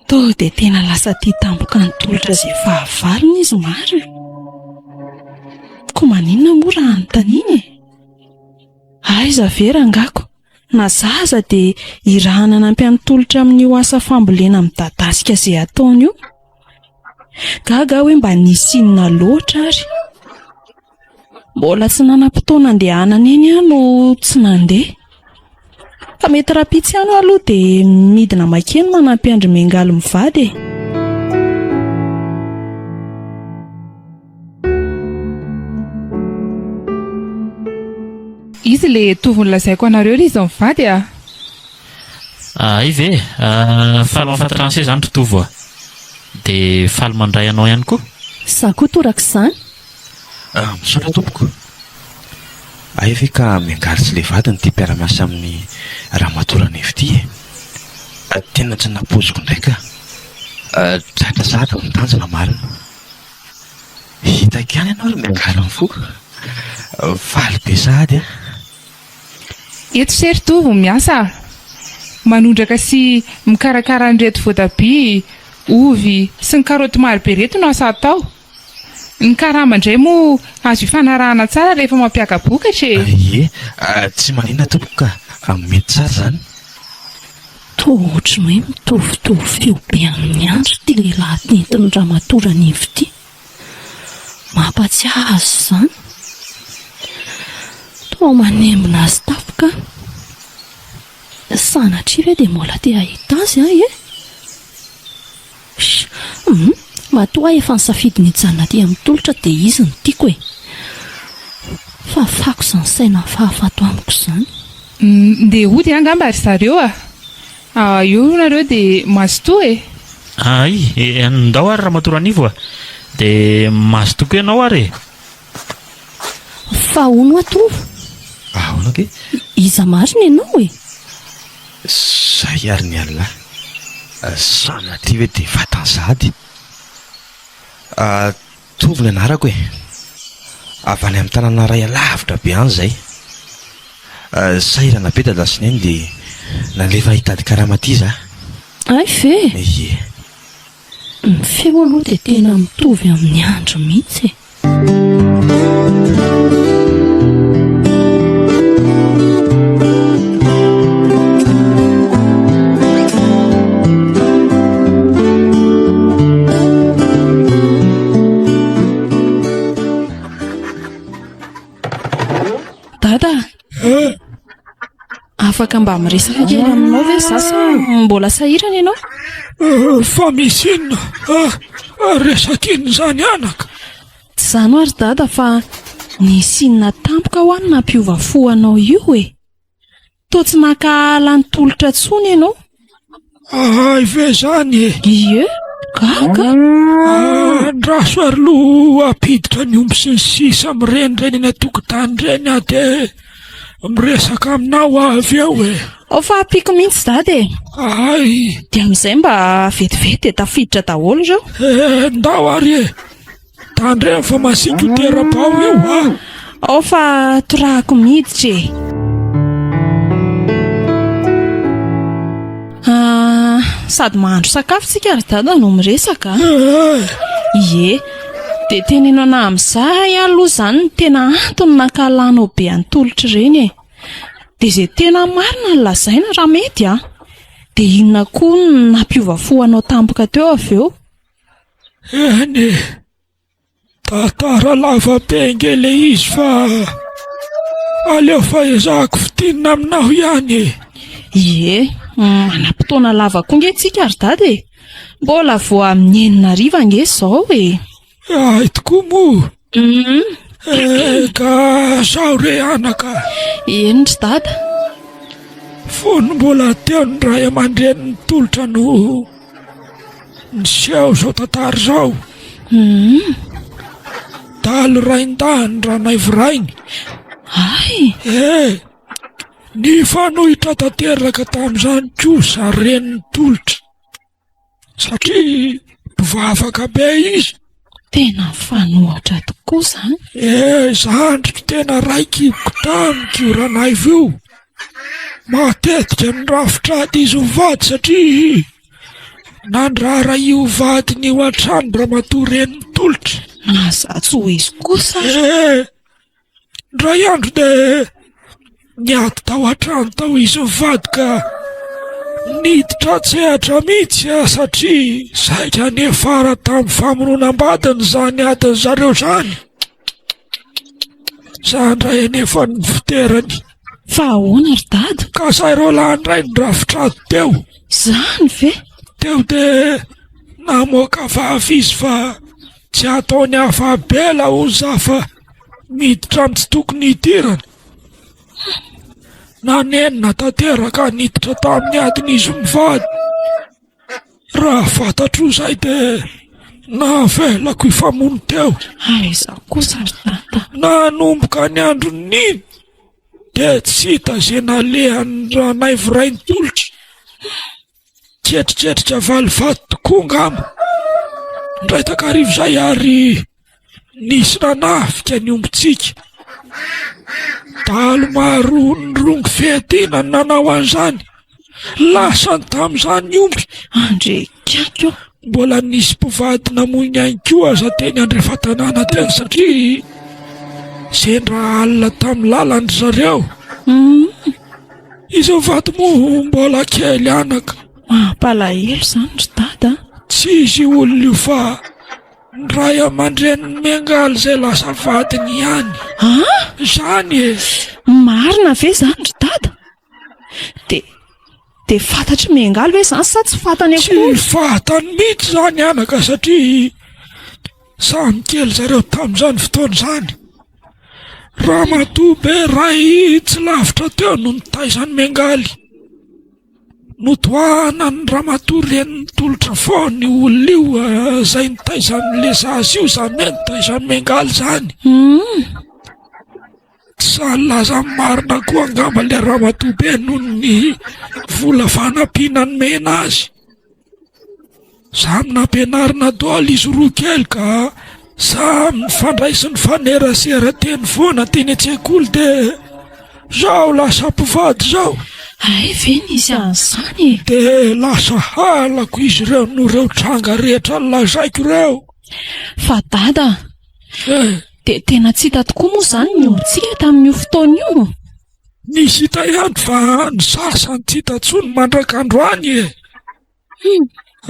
G: Toa dia tena lasa tia tampoka ny tolotra izay fahavalony izy marina. Koa maninona moa raha anontaniana e? Aiza ve rangako, na za aza dia irahana hanampy an'i Tolotra amin'io asa fambolena midadasika izay ataony io. Gaga aho hoe mba nisy inona loatra ary. Mbola tsy nanam-potoana andehanana eny aho no tsy nandeha. Fa mety rahampitso ihany aho aloha dia midina makeny manampy an-dry Miangaly mivady e.
F: Izy le Tovo nolazaiko anareo ry izy mivady a!
B: Hay ve? Faly mahafantatra an'se izany ry Tovo a! Dia faly mandray anao ihany koa.
C: Za koa torak'izany.
D: Misaotra tompoko. Hay ve ka miangaly sy le vadiny ity mpiara-miasa amin'i ramatoa Ranaivo ity e! Tena tsy nampoiziko indray ka! Tratra sahady ny tanjona marina. Hitako ihany ianao ry miangaly ny foko. Faly be sahady aho.
F: Eto se ry Tovo miasa a! Manondraka sy mikarakara an'ireto voatabia, ovy sy ny karaoty maro be ireto no asa atao. Ny karama indray moa azo ifanarahana tsara rehefa mampiaka-bokatra e!
D: Ie, tsy maninona tompoko ka, mety tsara izany.
C: Toa ohatry ny hoe mitovitovy feo be amin'i Andry ity lehilahy nentin'i Ramatoa Ranivo ity. Mampatsiahy azy izany. Toa manembona azy tampoka aho. Sanatria ve dia mbola te hahita azy aho e? Humm, matoa aho efa nisafidy ny hijanona aty amin'ny tolotra dia izy no tiako e! Fafako izany saina hafahafa ato amiko izany.
F: Ndeha hody angamba ry zareo a! Eo nareo dia mazotoa e!
B: Hay, ndao ary Ramatoa Ranivo a! Dia mazotoa koa ianao ary e!
C: Fa hono hoa Tovo?
D: Ahoana kay?
C: Iza marina ianao e?
D: Zay ary ny an'lah. Sanatria ve dia vatany sahady? Tovo ny anarako e. Avy any amin'ny tanàna iray alavitra be any izay. Sahirana be dada sy neny dia nalefa hitady karama aty za.
C: Hay ve?
D: Ie.
C: Ny feo aloha dia tena mitovy amin'ny Andry mihitsy e.
G: Dada Afaka mba miresaka kely aminao ve za sa mbola sahirana ianao?
E: Eh, fa misy inona? Ah, resaka inona izany anaka?
G: Tsy izany hoa ry dada fa nisy inona tampoka hoa no nampiova fo anao io e. Toa tsy mankahala ny tolotra intsony ianao.
E: Hay ve izany e?
G: Ie, gaga.
E: Andraso ary aloha hampiditra ny omby sy ny sisa mirenireny eny an-tokotany ireny aho dia miresaka aminao aho avy eo e.
G: Ao fa ampiako mihitsy dada e.
E: Hay.
G: Dia amin'izay mba vetivety dia tafiditra daholo ireo.
E: Eh, ndao ary e. Tandremo fa masiaka io tera-bao io a!
G: Ao fa torahako miditra e! Ah, sady mahandro sakafo tsika ry dada no miresaka a.
E: Eh,
G: Ie, dia teneno anah amin'izay aloha izany ny tena antony nankahalanao be an'i Tolotra ireny e. Dia izay tena marina no lazaina raha mety a. Dia inona koa no nampiova fo anao tampoka teo avy eo?
E: Eny e, tantara lava be ange le izy fa aleo fa ezahako fintinina aminao ihany e.
G: Ie, manam-potoana lava koa nge tsika ry dada e. Mbola vao amin'ny enina hariva ange izao e.
E: Hay tokoa moa. Eh, ka sao re anaka.
G: Eny ry dada.
E: Fony mbola teo ny ray aman-drenin'i Tolotra no niseho izao tantara izao. Dalo rain-dahiny Ranaivo rainy.
G: Hay!
E: Eh, nifanohitra tanteraka tamin'izany kosa renin'i Tolotra. Satria mpivavaka be izy.
G: Tena mifanohitra tokoa izany.
E: Eh, zandriko tena raikiko tamiko io Ranaivo io. Matetika nirafitra ady izy mivady satria nandrara io vadiny io hatrany ramatoa renin'i Tolotra.
G: Aza tsy ho izy kosa.
E: Eh, Indray andro dia niady tao an-trano tao izy mivady ka niditra an-tsehatra mihitsy aho satria saika niafara tamin'ny famonoana am-badiny izany adin-dry zareo izany. Za indray anefa no fiterany.
G: Fa ahoana ry dada?
E: Ka zareo lahy indray no rafitr'ady teo.
G: Izany ve?
E: Teo dia namoaka vava izy fa tsy ataony afa-bela hoy za fa miditra amin'ny tsy tokony hidirana. Nanenina tanteraka niditra tamin'ny adin'izy mivady. Raha fantatro izay dia navelako hifamono teo.
G: Aiza kosa ry dada.
E: Nanomboka ny andron'iny dia tsy hita izay nalehan'ny Ranaivo Rainitolotra. Ketriketrika valifaty tokoa angamba. Indray takariva izay ary nisy nanafika ny ombintsika. Dahalo maro nirongo fiadiana no nanao an'izany. Lasany tamin'izany ny omby.
G: Andrekako ô.
E: Mbola nisy mpivady namoy ny ainy koa aza teny andrefan-tanàna teny satria sendra alina tamin'ny lalany ry zareo. Izy mivady moa mbola kely anaka.
G: Mampalahelo izany ry dada a.
E: Tsy izy io olona io fa ny ray aman-drenin'i Miangaly izay lasa vadiny ihany.
G: Ah?
E: Izany e!
G: Marina ve izany ry dada? Dia dia fantatr'i Miangaly ve izany sa tsy fantany akory?
E: Tsy fantany mihitsy izany anaka satria samy kely zareo tamin'izany fotoana izany. Ramatoa be iray tsy lavitra teo no nitaiza an'i Miangaly. Notohanan'ny ramatoa reniny tolotra foana io olona io eh, izay nitaiza an'ilay zaza io, izany hoe nitaiza an'i Miangaly izany.
G: Hmm.
E: Tsy sahy nilaza ny marina koa angamba ilay ramatoa be noho ny vola fanampiana nomena azy. Samy nampianarina daholo izy roa kely ka samy nifandray sy nifanerasera teny foana teny an-tsekoly dia zao lasa mpivady zao.
G: Hay ve nisy an'izany e?
E: Dia lasa halako izy ireo noho ireo tranga rehetra nolazaiko ireo.
G: Fa dada,
E: Eh,
G: dia tena tsy hita tokoa moa izany ny ombintsika tamin'io fotoana io?
E: nisy hita ihany fa ny sasany tsy hita intsony mandrak'androany e.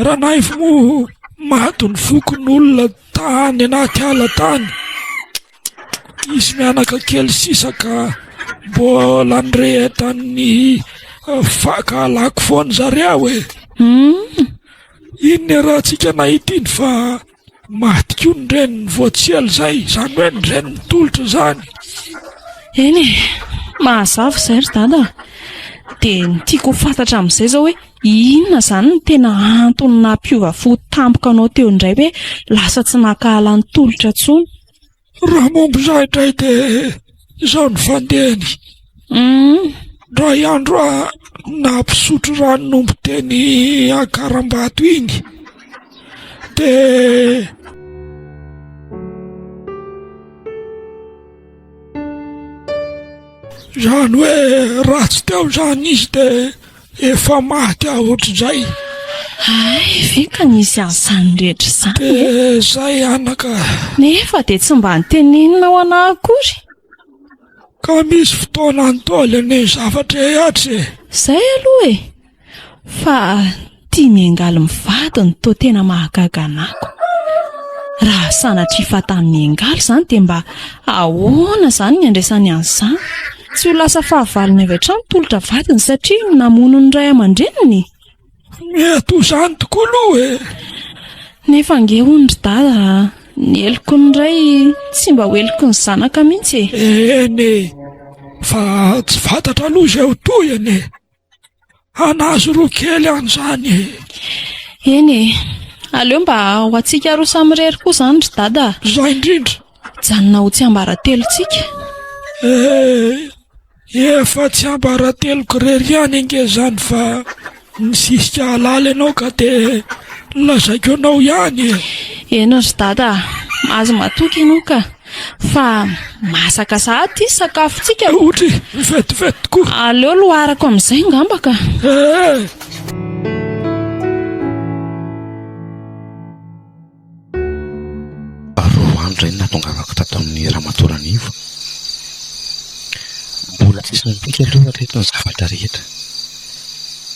E: Ranaivo moa maty ny fokonolona tany anaty ala tany. Izy mianaka kely sisa ka mbola nirehetan'ny fankahalako foana zareo e. Iny niarahantsika nahita iny fa Maty koa ny reniny vao tsy ela izay, izany hoe ny reniny tolotra izany.
G: Eny e, mazava izay ry dada. Dia ny tiako ho fantatra amin'izay izao hoe inona izany no tena antony nampiova fo tampoka anao teo indray hoe lasa tsy nankahala ny tolotra intsony?
E: Raha momba izay indray dia izao ny fandehany. Indray andro aho nampisotro ranon'omby teny Ankarambato iny. Dia izany hoe raha tsy teo izany izy dia Efa maty aho ohatr'izay.
G: Hay ve ka nisy an'izany rehetra izany e?
E: Dia zay anaka.
G: Nefa dia tsy mba noteneninao anah akory.
E: Ka misy fotoana antoly anie ny zavatra rehetra e.
G: Zay aloha e. Fa tia miangaly mivady no toa tena mahagaga anako. Raha sanatria fahatany miangaly izany dia mba ahoana izany ny andraisany an'izany? Tsy ho lasa fahavalony avy hatrany tolotra vadiny satria namono ny ray aman-dreniny?
E: Mety ho izany tokoa aloha e!
G: Nefa ange hono ry dada a, ny heloky ny ray tsy mba ho heloky ny zanaka mihitsy
E: e! Eny e! Fa tsy fantatra aloha izay ho tohiny e! Hanazo roa kely any izany e!
G: Eny e! Aleo mba ho antsika roa samirery koa izany ry dada a!
E: Izay indrindra!
G: Hijanona ho tsiambaratelontsika.
E: Eh! Efa tsiambarateloko irery ihany ange izany fa nisisika hahalala ianao ka dia lazaiko anao ihany e!
G: Eny ry dada a! Mahazo matoky ianao ka! Fa masaka sahady ity sakafontsika.
E: Ohatry vetivety tokoa.
G: Aleo loharako amin'izay angamba ka.
E: Eh!
D: Roa andro izay no nahatongavako tato amin'ny Ramatoa Ranivo. Mbola tsisy nipika aloha hatreto ny zavatra rehetra.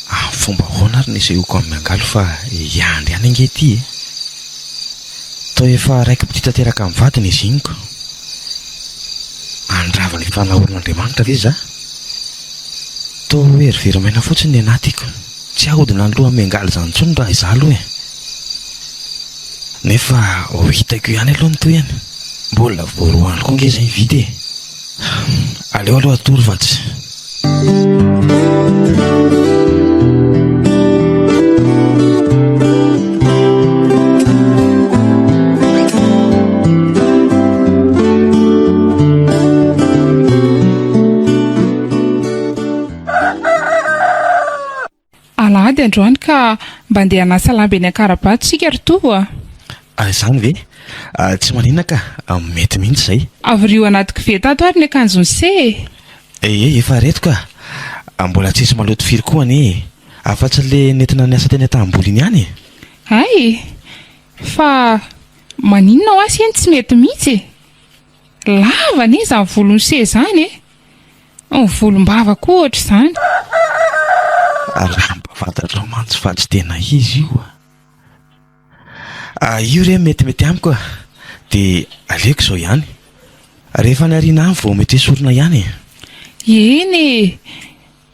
D: Amin'ny fomba ahoana ary no hisehoako amin'i Miangaly fa hiandry ihany ange ity e? Toa efa raiki-pitia tanteraka amin'ny vadiny izy iny ko. Handrava ny efa naorin'Andriamanitra ve za? Toa ho hery very maina fotsiny ny anatiko. Tsy hahodina ny loha miangaly izany intsony raha izaho aloha e. Nefa ho hitako ihany aloha ny tohiny. Mbola vao roa andro koa ange izay vita e. Aleo aloha hatory fa tsy.
F: Alahady androany ka mba andeha hanasa lamba eny Ankarabato isika ry Tovo a!
D: Ah, izany ve? Ah, tsy maninona ka, ah, mety mihitsy izay.
F: Avorio anaty koveta ato ary ny akanjon'i Se e!
D: Ee, efa reto ka. Ah, mbola tsisy maloto firy koa anie e! Afa-tsy le nentina niasa teny an-tanimboly iny ihany e!
F: Hay! Fa maninona hoa se no tsy mety mihitsy e? Lava anie izany volon'i Se izany e! Ny volombava koa ohatr'izany.
D: Raha mba fantatrao mantsy fa tsy tena izy io a! Ah, io re metimety amiko a! Dia aleoko izao ihany. Rehefa any aoriana any vao mety esorina ihany e!
F: Eny e!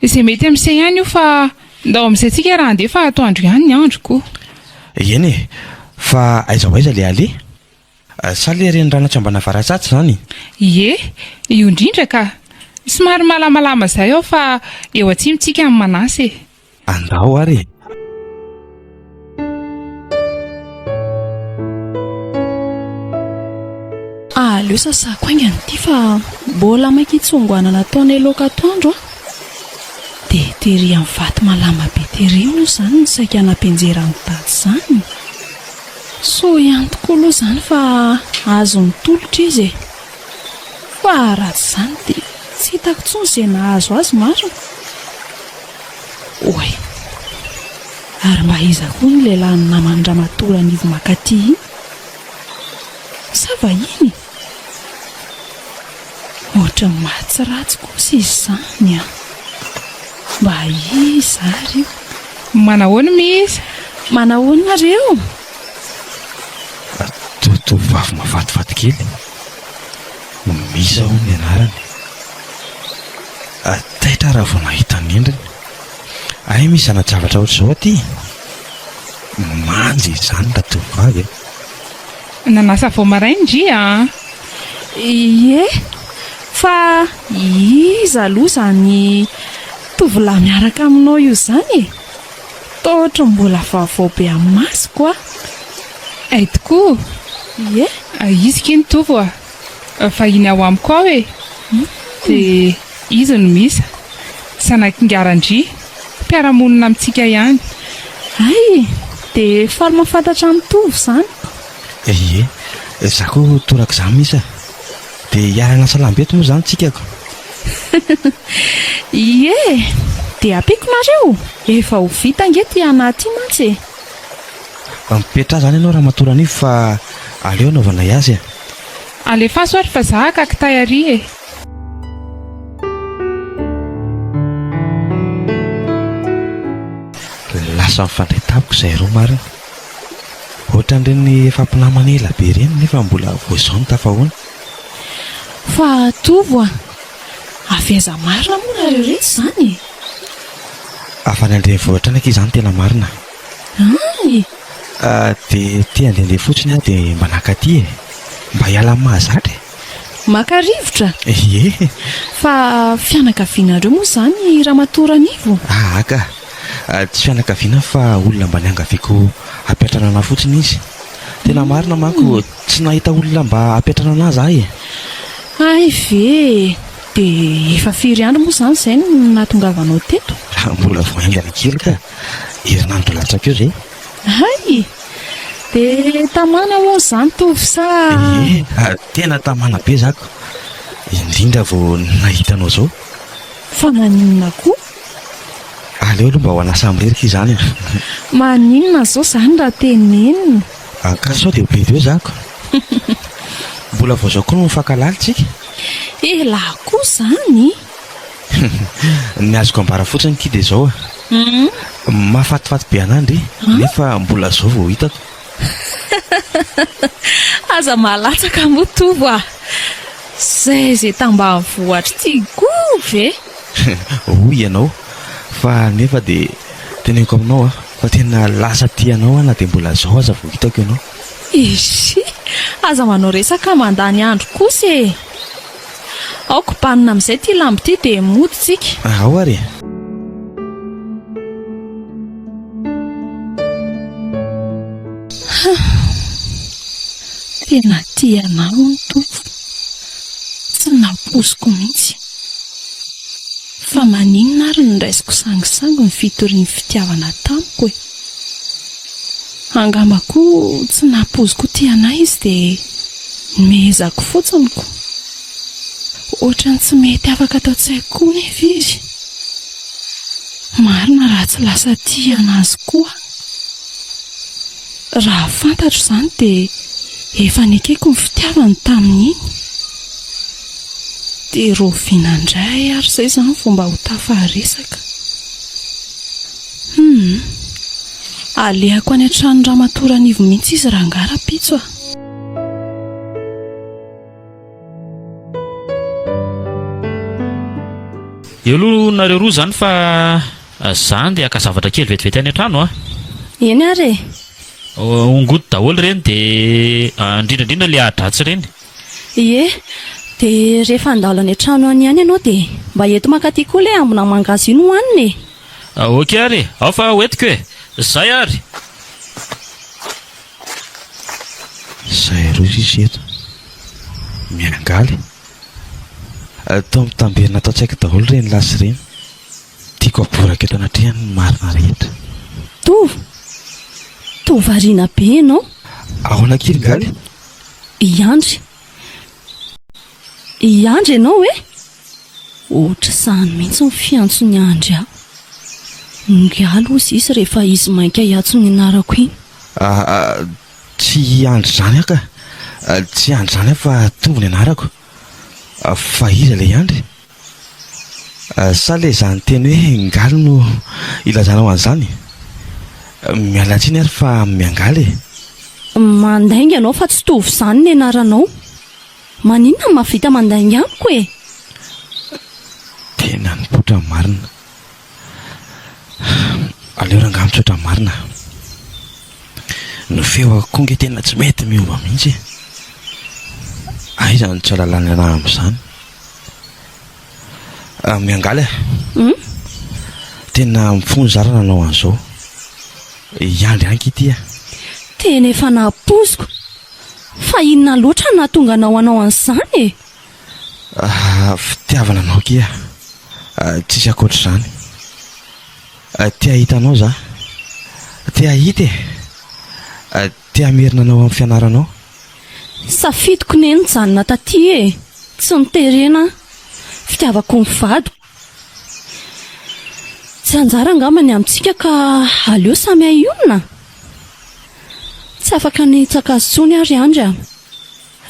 F: Izay mety amin'ise ihany io fa ndao amin'izay tsika raha handeha fa atoandro ihany ny andro ko.
D: Eny e! Fa aiza ho aiza ilay aleha? Sa ilay renirano atsy Ambanavaratsy atsy izany?
F: Ie, io indrindra ka! Somary malamalama izay ao fa eo atsimo tsika no manasa e!
D: Andao ary e!
G: Aleo sasako haingana ity fa mbola maika hitsongoana nataonay laoka atoandro an! Dia tery amin'ny vato malama be tery moa izany no saika nampianjera an'i Dada izany. Soa ihany tokoa aloha izany fa azon'ny tolotra izy e! Fa raha tsy izany dia tsy hitako intsony izay nahazo azy marina. Oay! Ary mba iza koa ny lehilahy naman'i Ramatoa Ranivo mankaty iny? Sa vahiny? Ohatran'ny mahatsiratsy kosa izy izany an! Mba iza ary io?
F: Manahoana Miss?
G: Manahoana nareo?
D: Tovovavy mahafatifaty kely. Misa hono ny anarany. Taitra aho raha vao nahita ny endriny. Hay misy zana-javatra ohatr'izao aty? Manja izany ratovovavy a!
F: Nanasa vao maraina ndry a!
G: Ie, fa iza aloha izany tovolahy miaraka aminao io izany e? Toa ohatran'ny mbola vaovao be amin'ny masoko a!
F: Hay tokoa!
G: Ie.
F: Izy ky ny Tovo a! Vahiny ao amiko ao e! Dia izy no misa. Zanak'ingaran-dry, mpiara-monina amintsika ihany.
G: Hay! Dia faly mahafantatra an'i Tovo izany.
D: Ie, za koa torak'izany mihitsy a! Dia hiara-hanasa lamba eto moa izany tsika ko!
G: Ie! Dia ampiako nareo? Efa ho vita ange ity anah ity mantsy e!
D: Mipetraha izany ianao Ramatoa Ranivo fa aleo anaovanay azy e!
F: Alefaso ary fa za haka kitay ary e!
D: Lasa mifandray tampoka izahay roa marina. Ohatran'ireny efa mpinamana ela be ireny nefa mbola vao izao no tafahoana.
G: Fa Tovo a! Avy aiza marina moa nareo ireto izany e?
D: Avy any an-drenivohitra any akia izany tena marina.
G: Any?
D: Dia te handehandeha fotsiny aho dia mba nankaty e! Mba hiala amin'ny mahazatra e!
G: Maka rivotra?
D: Ie!
G: Fa fianakavianareo moa izany Ramatoa Ranivo?
D: Aa ka! Tsy fianakaviana fa olona mba niangaviako hampiantrano anà fotsiny izy. Tena marina manko tsy nahita olona mba hampiantrano anà za e!
G: Hay ve e! Dia efa firy andro moa izany izay no nahatongavanao teto?
D: Mbola vao haingana kely ka! Herinandro latsaka eo izay.
G: Hay! Dia tamana hono izany Tovo sa?
D: Ie, tena tamana be za ko! Indrindra vao nahita anao izao.
G: Fa maninona koa?
D: Aleo aloha mba ho anà samirery ity izany e!
G: Maninona izao izany raha tenenina?
D: Ka sao dia ho bedy eo za ko! Mbola vao izao koa no mifankahalala isika.
G: Elah koa izany!
D: Ny azoko ambara fotsiny ity dia izao a! Mahafatifaty be anà ndry nefa mbola izao vao hitako.
G: Aza mahalatsaka moa Tovo a! Zay izay tambanivohitra ity koa ve?
D: Hoy ianao, fa nefa dia teneniko aminao a, fa tena lasa tia anao aho na dia mbola izao aza vao hitako ianao.
G: Eshi! Aza manao resaka mandany andro kosa e! Ao kobanina amin'izay ity lambo ity dia mody tsika.
D: Ao ary e.
G: Tena tia anao ny Tompo. Tsy nampoiziko mihitsy. Fa maninona ary no raisiko sangisangy ny fitorian'ny fitiavana tamiko e? Angamba koa tsy nampoiziko ho tia anay izy dia nomehezako fotsiny ko. Ohatran'ny tsy mety afaka ato an-tsaiko koa nefa izy. Marina raha tsy lasa tia an'azy koa aho. Raha fantatro izany dia efa nekeko ny fitiavany tamin'iny. Dia rahoviana indray ary izay izany vao mba ho tafaresaka. Hum. Alehako any an-tranon'i Ramatoa Ranivo mihitsy izy rangahy rahampitso a.
B: Eo aloha nareo roa izany fa za andeha haka zavatra kely vetivety any an-trano a.
C: Eny ary e.
B: Ongoty daholo ireny dia indrindra indrindra ilay ahi-dratsy ireny.
C: Ie, dia rehefa handalo any an-trano any ihany ianao dia mba ento mankaty koa ilay ambina mangahazo iny hohanina e.
B: Ok ary e, ao fa hoentiko e. Zay ary.
D: Zay roa sisa eto. Miangaly. Toa mitamberina ato an-tsaiko daholo ireny lasy ireny. Tiako haboraka eto anatrehany ny marina rehetra.
C: Tovo! Toa variana be ianao.
D: Ahoana akia ry Ngaly?
C: I Andry. I Andry ianao e? Ohatr'izany mihitsy ny fiantson'i Andry ahy. Ngaly hozy izy rehefa izy mainka hiantso ny anarako iny.
D: Ah, tsy i Andry izany aho ka. Tsy Andry izany aho fa Tovo ny anarako. Fa iza ilay Andry? Sa ilay izaho niteny hoe Ngaly no ilazanao an'izany? Miala tsiny ary fa miangaly e.
C: Mandainga ianao fa tsy Tovo izany ny anaranao. Maninona no mahavita mandainga amiko e?
D: Tena nipoitra ny marina. Aleo rangahy mitsotra ny marina. Ny feoko koa nge tena tsy mety miova mihitsy e. Aiza no tsy ahalalana anah amin'izany? Ah, miangaly ah.
C: Hmm?
D: Tena mifono za raha nanao an'izao. Hiandry anky ity ah.
C: Tena efa nahapoiziko. Fa inona loatra no nahatonga anao hanao an'izany e?
D: Ah, fitiavana anao akia. Ah, tsisy ankoatr'izany. Ah, te hahita anao za. Te hahita e. Ah, te hamerina anao amin'ny fianaranao.
C: Safidiko ne nijanona taty e. Tsy noterena aho. Fitiavako ny vadiko. Tsy anjara angamba ny amintsika ka aleo samy hahionona. Tsy afaka ny hitsaka azy intsony aho ry Andry a!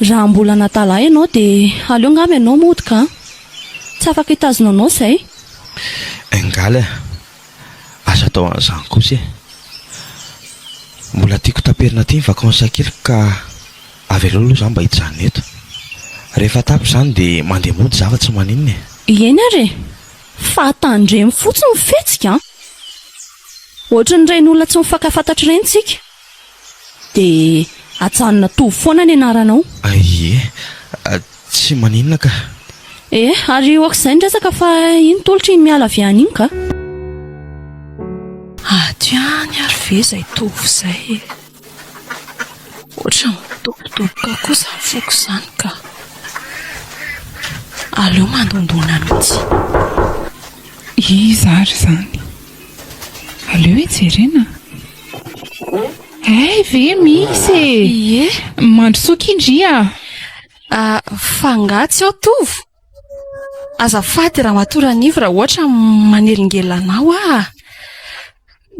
C: Raha mbola nadala ianao dia aleo angamba ianao mody ka! Tsy afaka hitazona anao izay.
D: Engaly a! Aza atao an'izany kosa e! Mbola tiako taperina aty ny vacances keliko ka avelao aloha za mba hijanona eto. Rehefa tapitra izany dia mandeha mody za fa tsy maninona e!
C: Eny ary e! Fa tandremo fotsiny ny fihetsika an! Ohatran'ireny olona tsy mifankafantatra ireny tsika. Dia ajanona Tovo foana ny anaranao.
D: Ie, tsy maninona ka.
C: Eh, ary aok'izay ny resaka fa iny tolotra iny miala avy any iny ka. Ato ihany ary ve izay Tovo izay e? Ohatran'ny midobodoboka koa izany foko izany ka. Aleo mandondona mihitsy.
F: Iza ary izany? Aleo e jerena. Hay ve misy e!
G: Ie.
F: Mandrosoa akia ndry a!
G: Ah, fa angaha tsy ao Tovo? Azafady Ramatoa Ranivo raha ohatra manelingelina anao aho a!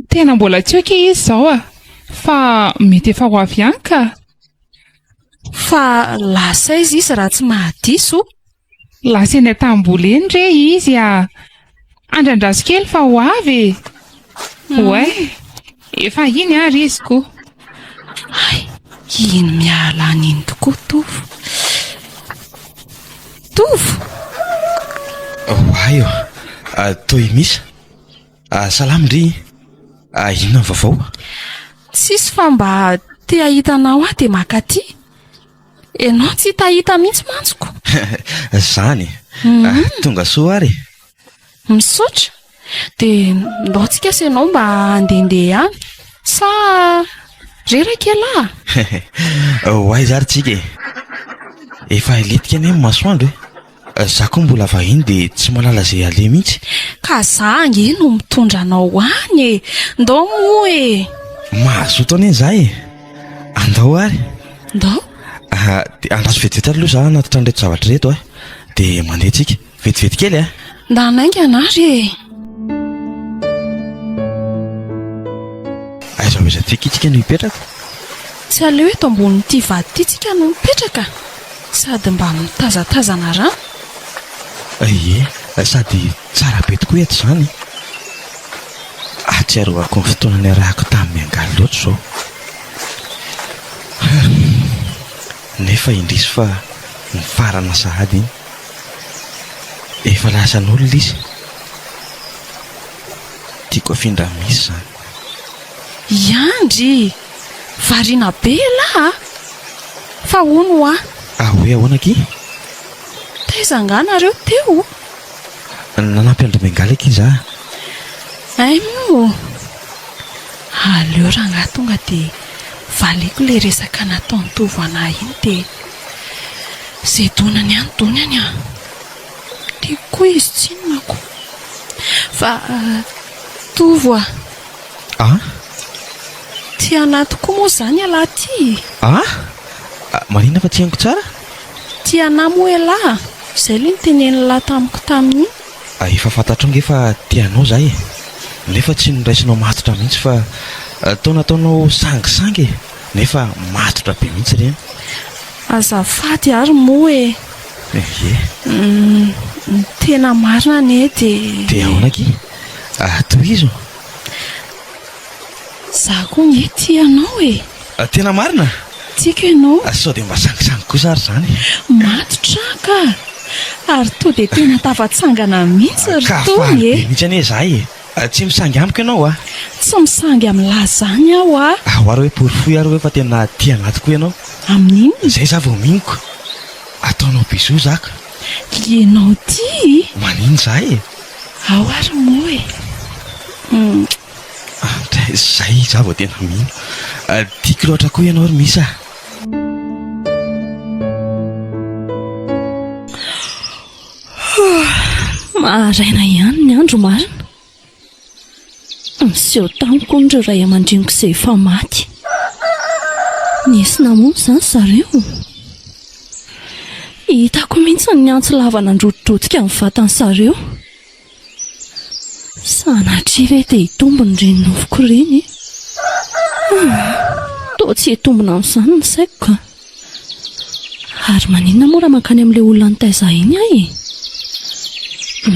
F: Tena mbola tsy eo akia izy izao a! Fa mety efa ho avy ihany ka!
G: Fa lasa aiza izy raha tsy mahadiso?
F: Lasa eny an-tanimboly eny re izy a! Andrandraso kely fa ho avy e! Oay! Efa iny ary izy ko!
G: Hay, iny miala any iny tokoa Tovo. Tovo!
D: Oay ô! Toa i Misa. Salama ndry! Inona ny vaovao?
G: Tsisy fa mba te hahita anao aho dia mankaty. Ianao tsy hitahita mihitsy mantsy ko.
D: Zany. Ah, tonga soa ary.
G: Misaotra. Dia ndao tsika sy ianao mba handehandeha any. Sa reraka ialahy?
D: Ho aiza ary tsika e? Efa hilentika anie ny masoandro e. Za koa mbola vahiny dia tsy mahalala izay aleha mihitsy.
G: Ka za ange no mitondra anao any e. Ndao moa e.
D: Mazoto anie za e. Andao ary.
G: Ndao.
D: Ah, dia andraso vetivety ary aloha za hanatitra an'ireto zavatra ireto a. Dia mandeha tsika. Vetivety kely a.
G: Ndana haingana ary e.
D: Aiza ho aiza aty tsika no hipetraka?
G: Tsy aleo eto ambonin'ity vato ity tsika no mipetraka? Sady mba mitazatazana rano.
D: Ie, sady tsara be tokoa eto izany. Ahatsiarovako ny fotoana niarahako tamin'i Miangaly loatra izao. Nefa indrisy fa nifarana sahady iny. Efa lasan'olona izy. Tiako afindra misy izany.
G: I Andry! Variana be elah a! Fa hono hoa.
D: Ah hoe ahoana akia?
G: Taiza angaha nareo teo?
D: Nanampy an-dry Miangaly akia za.
G: Hay moa! Aleo rangahy tonga dia valiako ilay resaka nataon'i Tovo anah iny dia izay donany any donany an! Tiako koa izy tsinona ko! Fa Tovo a!
D: Ah?
G: Tia anah tokoa moa izany ialahy ity e!
D: Ah? Maninona fa tsy henoko tsara?
G: Tia anah moa ialahy? Izay ilay notenenin'lah tamiko tamin'iny.
D: Efa fantatrao nge fa tia anao za e! Nefa tsy noraisinao matotra mihitsy fa toa nataonao sangisangy e! Nefa matotra be mihitsy ireny.
G: Azafady ary moa e!
D: Ie.
G: Ny tena marina anie dia.
D: Dia ahoana akia? Tohizo.
G: Za koa nge tia anao e!
D: Tena marina?
G: Tiako ianao.
D: Sao dia mba sangisangy kosa ary izany e?
G: Matotra aho ka! Ary toa dia tena tafatsangana mihitsy ry
D: Ka
G: Tony
D: faly
G: e!
D: be mihitsy anie izahay e! Tsy misangy amiko ianao a!
G: Tsy misangy amin'lah izany aho a!
D: Ao ary hoe porofoy ary hoe fa tena tia anah tokoa ianao.
G: Amin'inona?
D: Izay za vao mino ko! Ataonao bisous za ka!
G: Ianao ity?
D: Manino za e?
G: Ao ary moa e!
D: Zay za vao tena mino. Tiako loatra koa ianao ry Misa a!
C: Maraina ihany ny andro marina. Niseho tamiko hono ireo ray aman-dreniko izay efa maty. Nisy namono izany zareo. Hitako mihitsy ny antsy lava nandrotidrotika ny vatan'ny zareo. Sanatria ve dia hitombina ireny nofiko ireny e? Toa tsy hitombina amin'izany ny saiko ka. Ary maninona moa raha mankany amin'ilay olona nitaiza ahy iny aho e?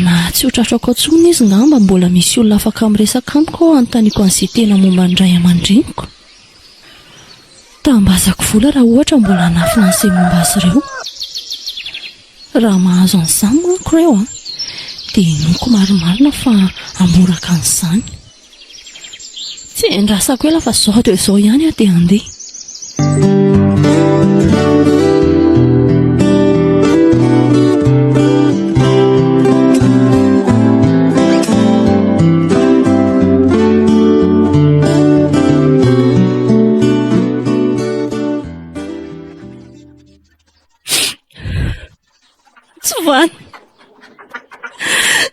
C: Na tsy ho tratrako ao intsony izy ngamba mbola misy olona afaka miresaka amiko ao hanontaniako an'izay tena momba ny ray aman-dreniko. Tambazako vola raha ohatra mbola hanafina an'izay momba azy ireo. Raha mahazo an'izany manko ireo an, dia inoako marimarina fa hamboraka an'izany. Tsy endrasako ela fa izao dia izao ihany aho dia handeha. Tsy vanona.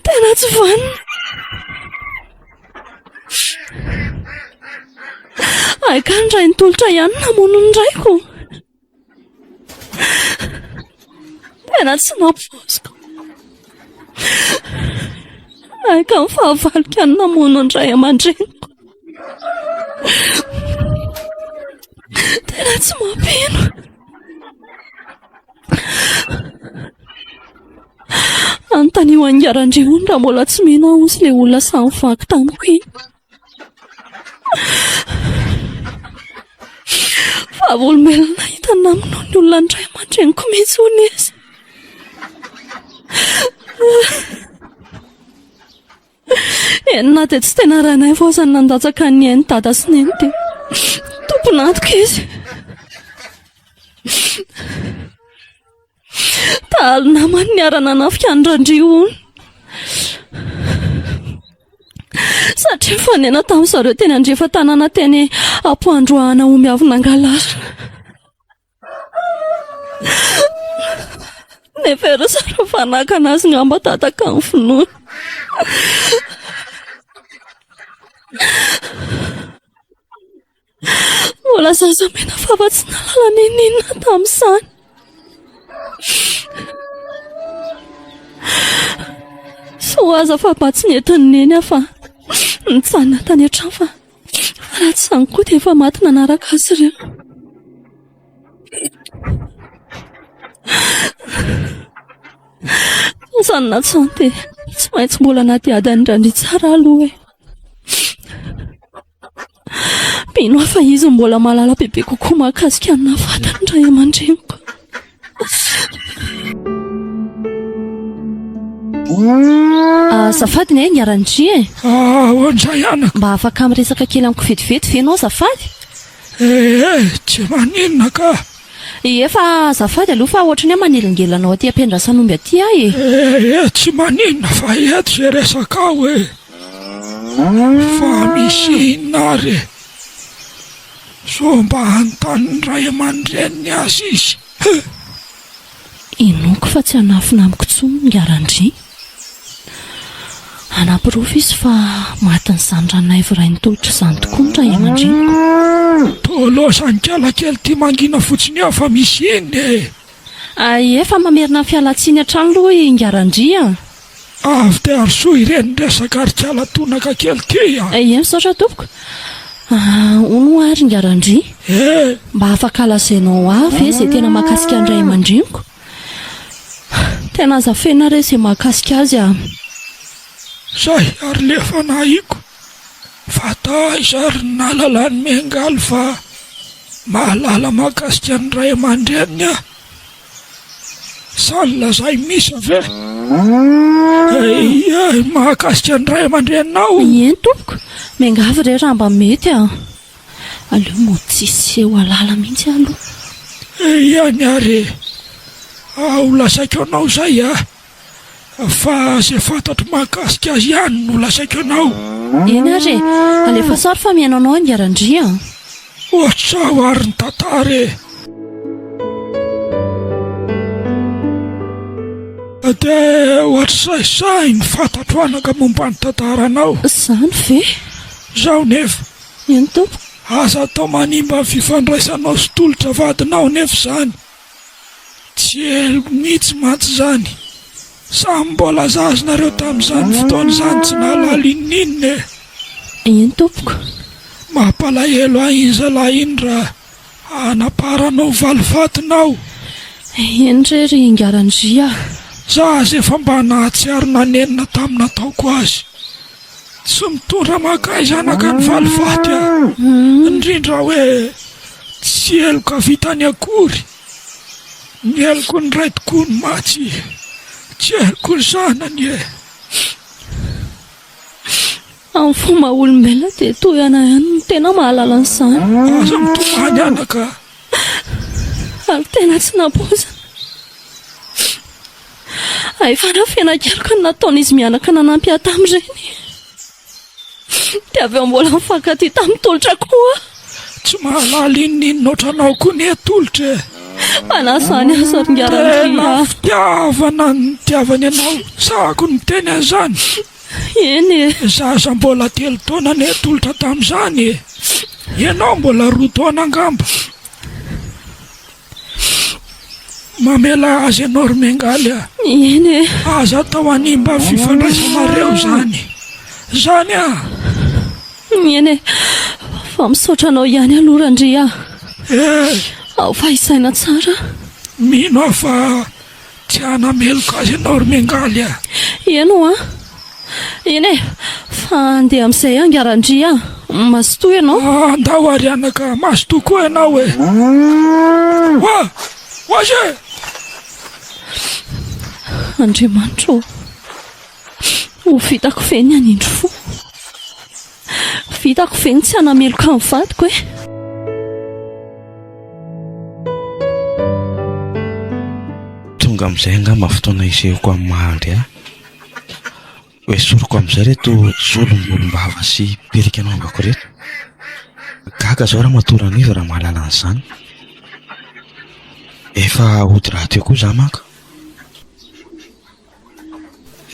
C: Tena tsy vanona. Hay ka ny rain'i Tolotra ihany namono ny raiko. Tena tsy nampoiziko. Hay ka ny fahavaloko ihany namono ny ray aman-dreniko. Tena tsy mampino. Anontanio an'i Randriony raha mbola tsy mino aho hozy ilay olona sahy nivaky tamiko iny. Vavolombelona nahita ny namono ny olona ny ray aman-dreniko mihitsy hono izy. Eny na dia tsy tena Ranaivo aza no nandatsaka ny ain'i Dada sy Neny dia tompon'antoka izy. Dahalo namany niara-nanafika an'i Randria hono. Satria nifanena tamin-dry zareo teny andrefan-tanàna teny Ampoandroahana omby avy nangalarina. Nefa ireo zareo fa nakana azy ngamba tataka ny finoana. Mbola zaza mena vava tsy nahalala n'inon'inona tamin'izany. Soa aza fa mba tsy nentin'i Neny aho fa nijanona tany an-trano fa raha tsy izany koa dia efa maty nanaraka azy ireo. Izany na tsy izany dia tsy maintsy mbola hanadihady an'i Randria tsara aloha e. Mino aho fa izy no mbola mahalala bebe kokoa mahakasika ny nahafaty ny ray aman-dreniko. Azafady ne, niara-nidria e.
E: Ahoana izay anaka?
C: Mba afaka miresaka kely amiko vetivety ve ianao azafady?
E: Ee, tsy maninona ka.
C: Ie fa azafady aloha fa ohatran'ny hoe manelingelina anao aty am-piandrasan'omby aty aho e.
E: Ee, tsy maninona fa eto izay resakao e. Fa misy inona ary e? Sao mba hanontany ny ray aman-dreniny azy izy? He!
C: Inoako fa tsy hanafina amiko intsony ny Randria. Hanaporofo izy fa matin'izany Ranaivo Rainitolotra izany tokoa ny ray aman-dreniko.
E: Toa lozan'ikala kely ity mangina fotsiny eo fa misy inona e?
C: Ay, efa mamerina ny fialantsiny hatrany aloha i Ingahy-Randria a!
E: Avy dia arosoy ireny resaka ry kala tonaka kely ity a!
C: Ie, misaotra tompoko. Hono hoa ry Ingahy-Randria?
E: Eh!
C: Mba afaka lazainao ahy ve izay tena mahakasika ny ray aman-dreniko? Tena aza afenina re izay mahakasika azy a!
E: Zay ary le fanahiko fa taiza ary ny nahalalan'i Miangaly fa mahalala mahakasika ny ray aman-dreniny aho? Sa lazainy misa ve? Ie, mahakasika ny ray aman-dreninao?
C: Eny tompoko, miangavy re raha mba mety a! Aleo mody tsy hiseho halala mihitsy aloha.
E: Ihany ary e! Ao lazaiko anao izay a! Fa izay fantatro mahakasika azy ihany no lazaiko anao.
C: Eny ary e! Alefaso ary fa mihaino anao Ingahy Randria a!
E: Ohatr'izao ary ny tantara e! Dia ohatr'izay sahy ny fantatro anaka momba ny tantaranao.
C: Izany ve?
E: Izao nefa.
C: Eny tompoko.
E: Aza atao manimba ny fifandraisanao sy Tolotra vadinao nefa izany. Tsy heloko mihitsy mantsy izany. Samy mbola zaza nareo tamin'izany fotoana izany tsy nahalala inoninona e.
C: Eny tompoko.
E: Mampalahelo ahy iny zalahy iny raha hanaparanao valifatinao.
C: Eny re ry Ingahy Randria a.
E: Zaza efa mba nahatsiaro nanenina tamin'ny nataoko azy. Tsy mitondra mankaiza anaka ny valifaty a! Indrindra hoe tsy heloka vitany akory. Ny heloky ny ray tokoa no matsy, tsy heloky ny zanany e!
C: Amin'ny fomba olombelona dia toy anay ihany no tena mahalala an'izany.
E: Aza mitomany anaka.
C: Ary tena tsy nampoizina. Efa nafenak'heloka ny nataon'izy mianaka nanampy ahy tamin'ireny. Dia avy eo mbola nifankatia tamin'i Tolotra koa.
E: Tsy mahalala inon'inona ohatranao koa anie Tolotra e.
C: Fa na izany aza ry Ingahy
E: Tena fitiavana no nitiavany anao, sahako ny miteny an'izany.
C: Eny e.
E: Zaza mbola telo taona anie Tolotra tamin'izany e. Ianao mbola roa taona angamba. Mamela azy ianao ry Miangaly a!
C: Eny e!
E: Aza atao hanimba ny fifandraisanareo izany. Izany a!
C: Eny e! Fa misaotra anao ihany aloha Randria a!
E: Eh!
C: Ao fa hisaina tsara.
E: Mino aho fa Tsy hanameloka azy ianao ry Miangaly a!
C: Eny hoa! Eny e! Fa andeha amin'izay aho Ingahy-Randria a! Mazotoa ianao.
E: Andao ary anaka, mazotoa koa ianao e! Hoa! Ho azy e!
C: Andriamanitra ô! Ho vitako ve ny hanindry fo? Vitako ve ny tsy hanameloka ny vadiko e?
D: Tonga. Tonga amin'izay angamba fotoana hisehoako amin'ny maha Andry ahy. Hoesoriko amin'izay ireto solombolom-bava sy perika anaovako ireto. Gaga izao Ramatoa Ranivo raha mahalala an'izany. Efa hody rahateo koa izaho manko.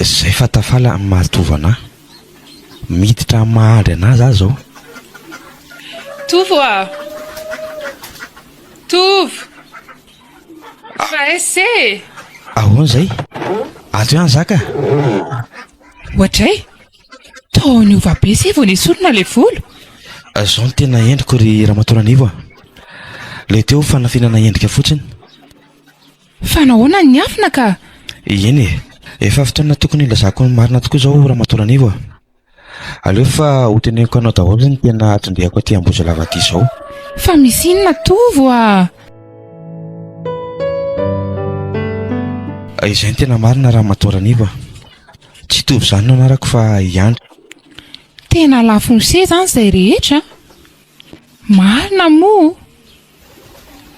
D: Izay fa tafala amin'ny maha tovana ahy. Miditra amin'ny maha Andry an'ahy izaho izao.
F: Tovo a! Tovo! Fa aiza e?
D: Ahoana izay? Ato ihany za ka.
F: Oadray! Toa niova be se vao nesorina ilay volo.
D: Izao no tena endriko ry Ramatoa Ranivo a. Ilay teo fanafinana endrika fotsiny.
F: Fa nahoana no niafina ka?
D: Eny e, efa fotoana tokony hilazako ny marina tokoa izao Ramatoa Ranivo a. Aleo fa ho teneniko anao daholo ny tena atondehako aty Ambozolava aty izao.
F: Fa misy inona Tovo a?
D: Izay no tena marina Ramatoa Ranivo a. Tsy Tovo izany no anarako fa i Andry.
F: Tena lafon'se izany izay rehetra a! Marina moa!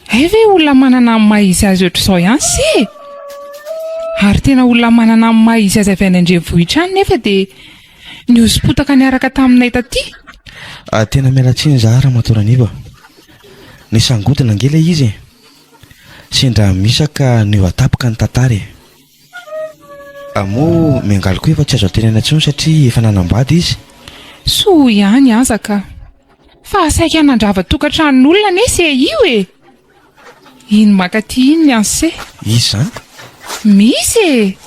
F: Hay ve olona manana ny maha izy azy ohatr'izao ihany se e? Ary tena olona manana ny maha izy azy avy any an-drenivohitra any nefa dia nihosom-potaka niaraka taminay taty.
D: Ah, tena miala tsiny za Ramatoa Ranivo a. Nisangodina ange ilay izy e. Sendra misaka niova tampoka ny tantara e. Ah, moa miangaly koa efa tsy azo antenaina intsony satria efa nanambady izy.
F: Soa ihany aza ka. Fa saika nandrava tokantranon'olona anie se io e! Iny mankaty iny ny an'i se.
D: Iza izany?
F: Misy e!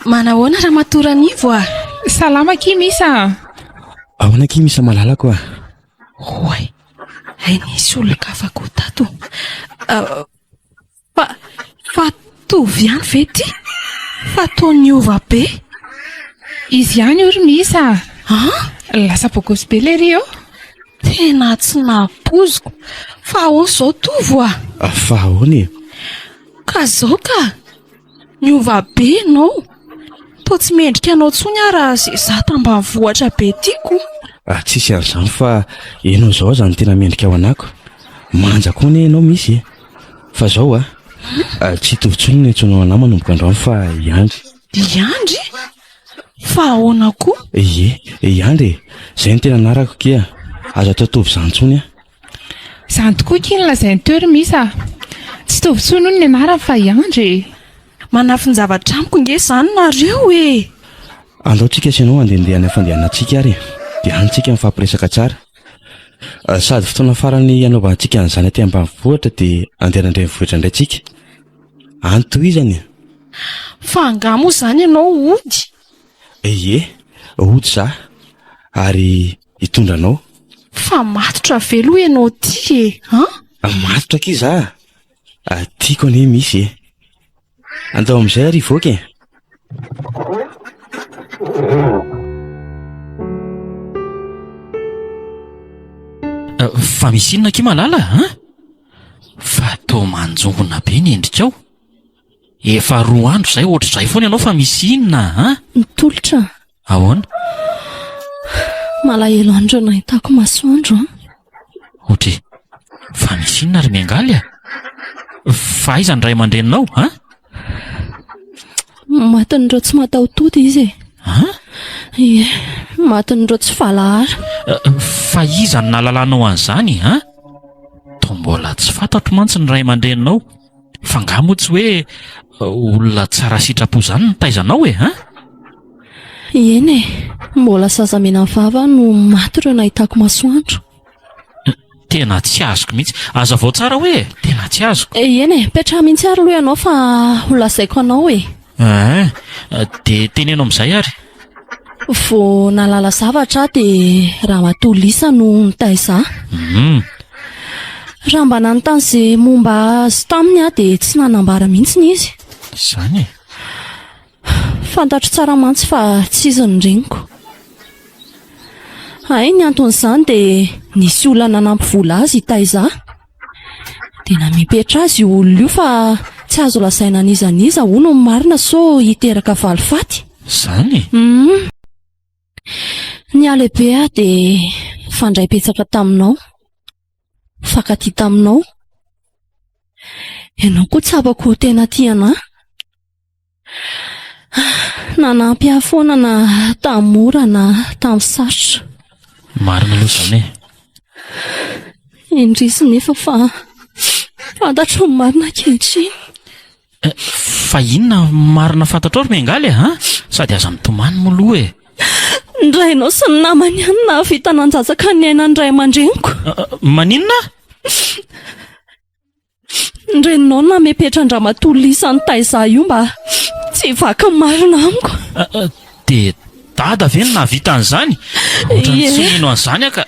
C: Manahoana Ramatoa Ranivo a!
F: Salama akia Misa a!
D: Ahoana akia Misa malalako a!
C: Oay, hay nisy olon-kafa koa tato. Fa, fa Tovo ihany ve ity? Fa toa niova be.
F: Izy ihany io ry Misa a!
C: An?
F: Lasa bogosy be lery io.
C: Tena tsy nahapoiziko. Fa ahoana izao Tovo a?
D: Fa ahoana e?
C: Ka izao ka! Niova be ianao. Toa tsy mendrika anao intsony aho raha izay izaho tambanivohitra be ity ko.
D: Ah, tsisy an'izany fa ianao izao aza no tena mendrika ho anako. Manja koa anie ianao Misy e. Fa izao a, ah, tsy hitovy intsony ny antsoinao anah manomboka androany fa i Andry.
C: I Andry? Fa ahoana koa?
D: Ie, i Andry e. Izay no tena anarako kia. Aza atao tovo izany intsony ah.
F: Izany tokoa akia no lazainy teo ry Misa a! Tsy Tovo intsony hono ny anarany fa i Andry e!
C: Manafin-javatra amiko nge izany nareo e!
D: Andao tsika sy ianao handehandeha any fandehanantsika ary e! Dia any tsika mifampiresaka tsara. Sady fotoana farany hanaovantsika an'izany aty ambanivohitra dia andeha any an-drenivohitra indray tsika. Any tohizana e!
C: Fa angaha moa izany ianao hody?
D: Ie, hody za ary hitondra anao.
C: Fa matotra ve aloha ianao ty e, an?
D: Matotra akia za a! Tiako anie misy e! Andao amin'izay ary hivoaka e!
B: Fa misy inona akia malala an? Fa toa manjombona be ny endrikao. Efa roa andro izay ohatr'izay foana ianao fa misy inona an?
C: Mitolotra.
B: Ahoana?
C: Malahelo an'ireo nahitako masoandro an.
B: Ohatry, fa misy inona ry Miangaly a? Fa aiza ny ray aman-dreninao an?
C: Matin'ireo tsy mataho-tody izy e.
B: An?
C: Ie, matin'ireo tsy valahara.
B: Fa iza no nahalalanao an'izany an? Toa mbola tsy fantatro mantsy ny ray aman-dreninao. Fa angaha moa tsy hoe olona tsara sitrapo izany no nitaiza anao e, an?
C: Eny e, mbola zaza menavava no maty ireo nahitako masoandro.
B: Tena tsy azoko mihitsy. Hazavao tsara hoe e, tena tsy azoko.
C: Eny e, petraha mihitsy ary aloha ianao fa ho lazaiko anao e.
B: Aa, dia teneno amin'izay ary.
C: Vao nahalala zavatra aho dia Ramatoa Lisa no nitaiza ahy.
B: Hum.
C: Raha mba nanontany izay momba azy taminy aho dia tsy nanambara mihitsy izy.
B: Izany e?
C: Fantatro tsara mantsy fa tsy izy ny reniko. Hay ny anton'izany dia nisy olona nanampy vola azy hitaiza ahy. Dia namepetra azy io olona io fa tsy azo lazaina an'iza n'iza hono ny marina sao hiteraka valifaty.
B: Izany e?
C: Hum. Nihalehibe aho dia nifandray betsaka taminao. Nifankatia taminao. Ianao koa tsapako ho tena tia anà. Nanampy ahy foana na tamin'ny mora na tamin'ny sarotra.
B: Marina aloha izany e.
C: Indrisy nefa fa fantatro ny marina ankehitriny.
B: Eh, fa inona marina fantatrao ry Miangaly a? Sady aza mitomany moa aloha e.
C: Ny rainao sy ny namany ihany nahavita nanjajaka ny ainan'ny ray aman-dreniko.
B: Eh, eh, maninona?
C: Ny reninao no namepetra an-dRamatoa Lisa nitaiza ahy io mba tsy hivaky ny marina amiko.
B: Dia dada ve no nahavita an'izany? Ohatran'ny tsy mino an'izany aho ka.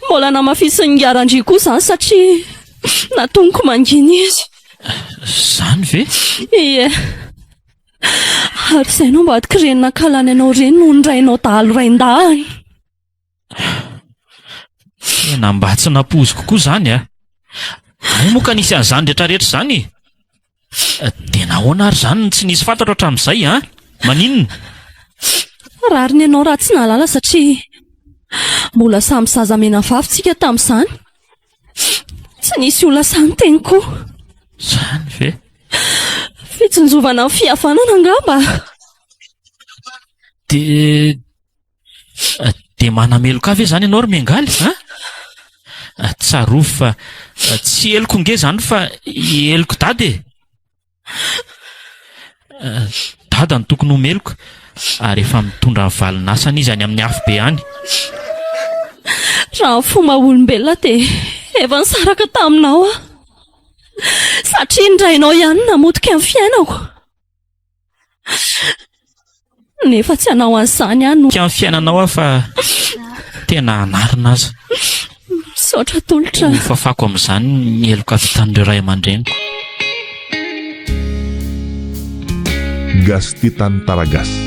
C: Mbola namafisin'i Ngarandria koa izany satria natoniko mangina izy.
B: Izany ve?
C: Ie. Ary izay no ambadik'ireny nankahalany anao ireny noho ny rainao dahalo raindahiny.
B: Tena mba tsy nampoiziko koa izany a! Hay moa ka nisy an'izany rehetrarehetra izany e! Dia nahoana ary izany no tsy nisy fantatro hatramin'izay an? Maninona?
C: Rariny ianao raha tsy nahalala satria mbola samy zaza menavavy tsika tamin'izany. Tsy nisy olona sahy niteny koa.
B: Izany ve?
C: Fitsinjovana ny fihavanana angamba.
B: Dia Dia manameloka ahy ve izany ianao ry Miangaly a? Tsarovy fa tsy heloko nge izany fa heloko dada e! Dada no tokony ho meloka ary efa mitondra ny valin'asany izy any amin'ny afobe any.
C: Raha ny fo maha olombelona dia efa nisaraka taminao aho satria ny rainao ihany no namotika ny fiainako. Nefa tsy hanao an'izany aho no.
B: Ny fiainanao aho fa tena hanarina aza.
C: Misaotra Tolotra.
B: Ho fafako amin'izany ny heloka vitan'ireo ray aman-dreniko.
A: Gasy Tantara Gasy.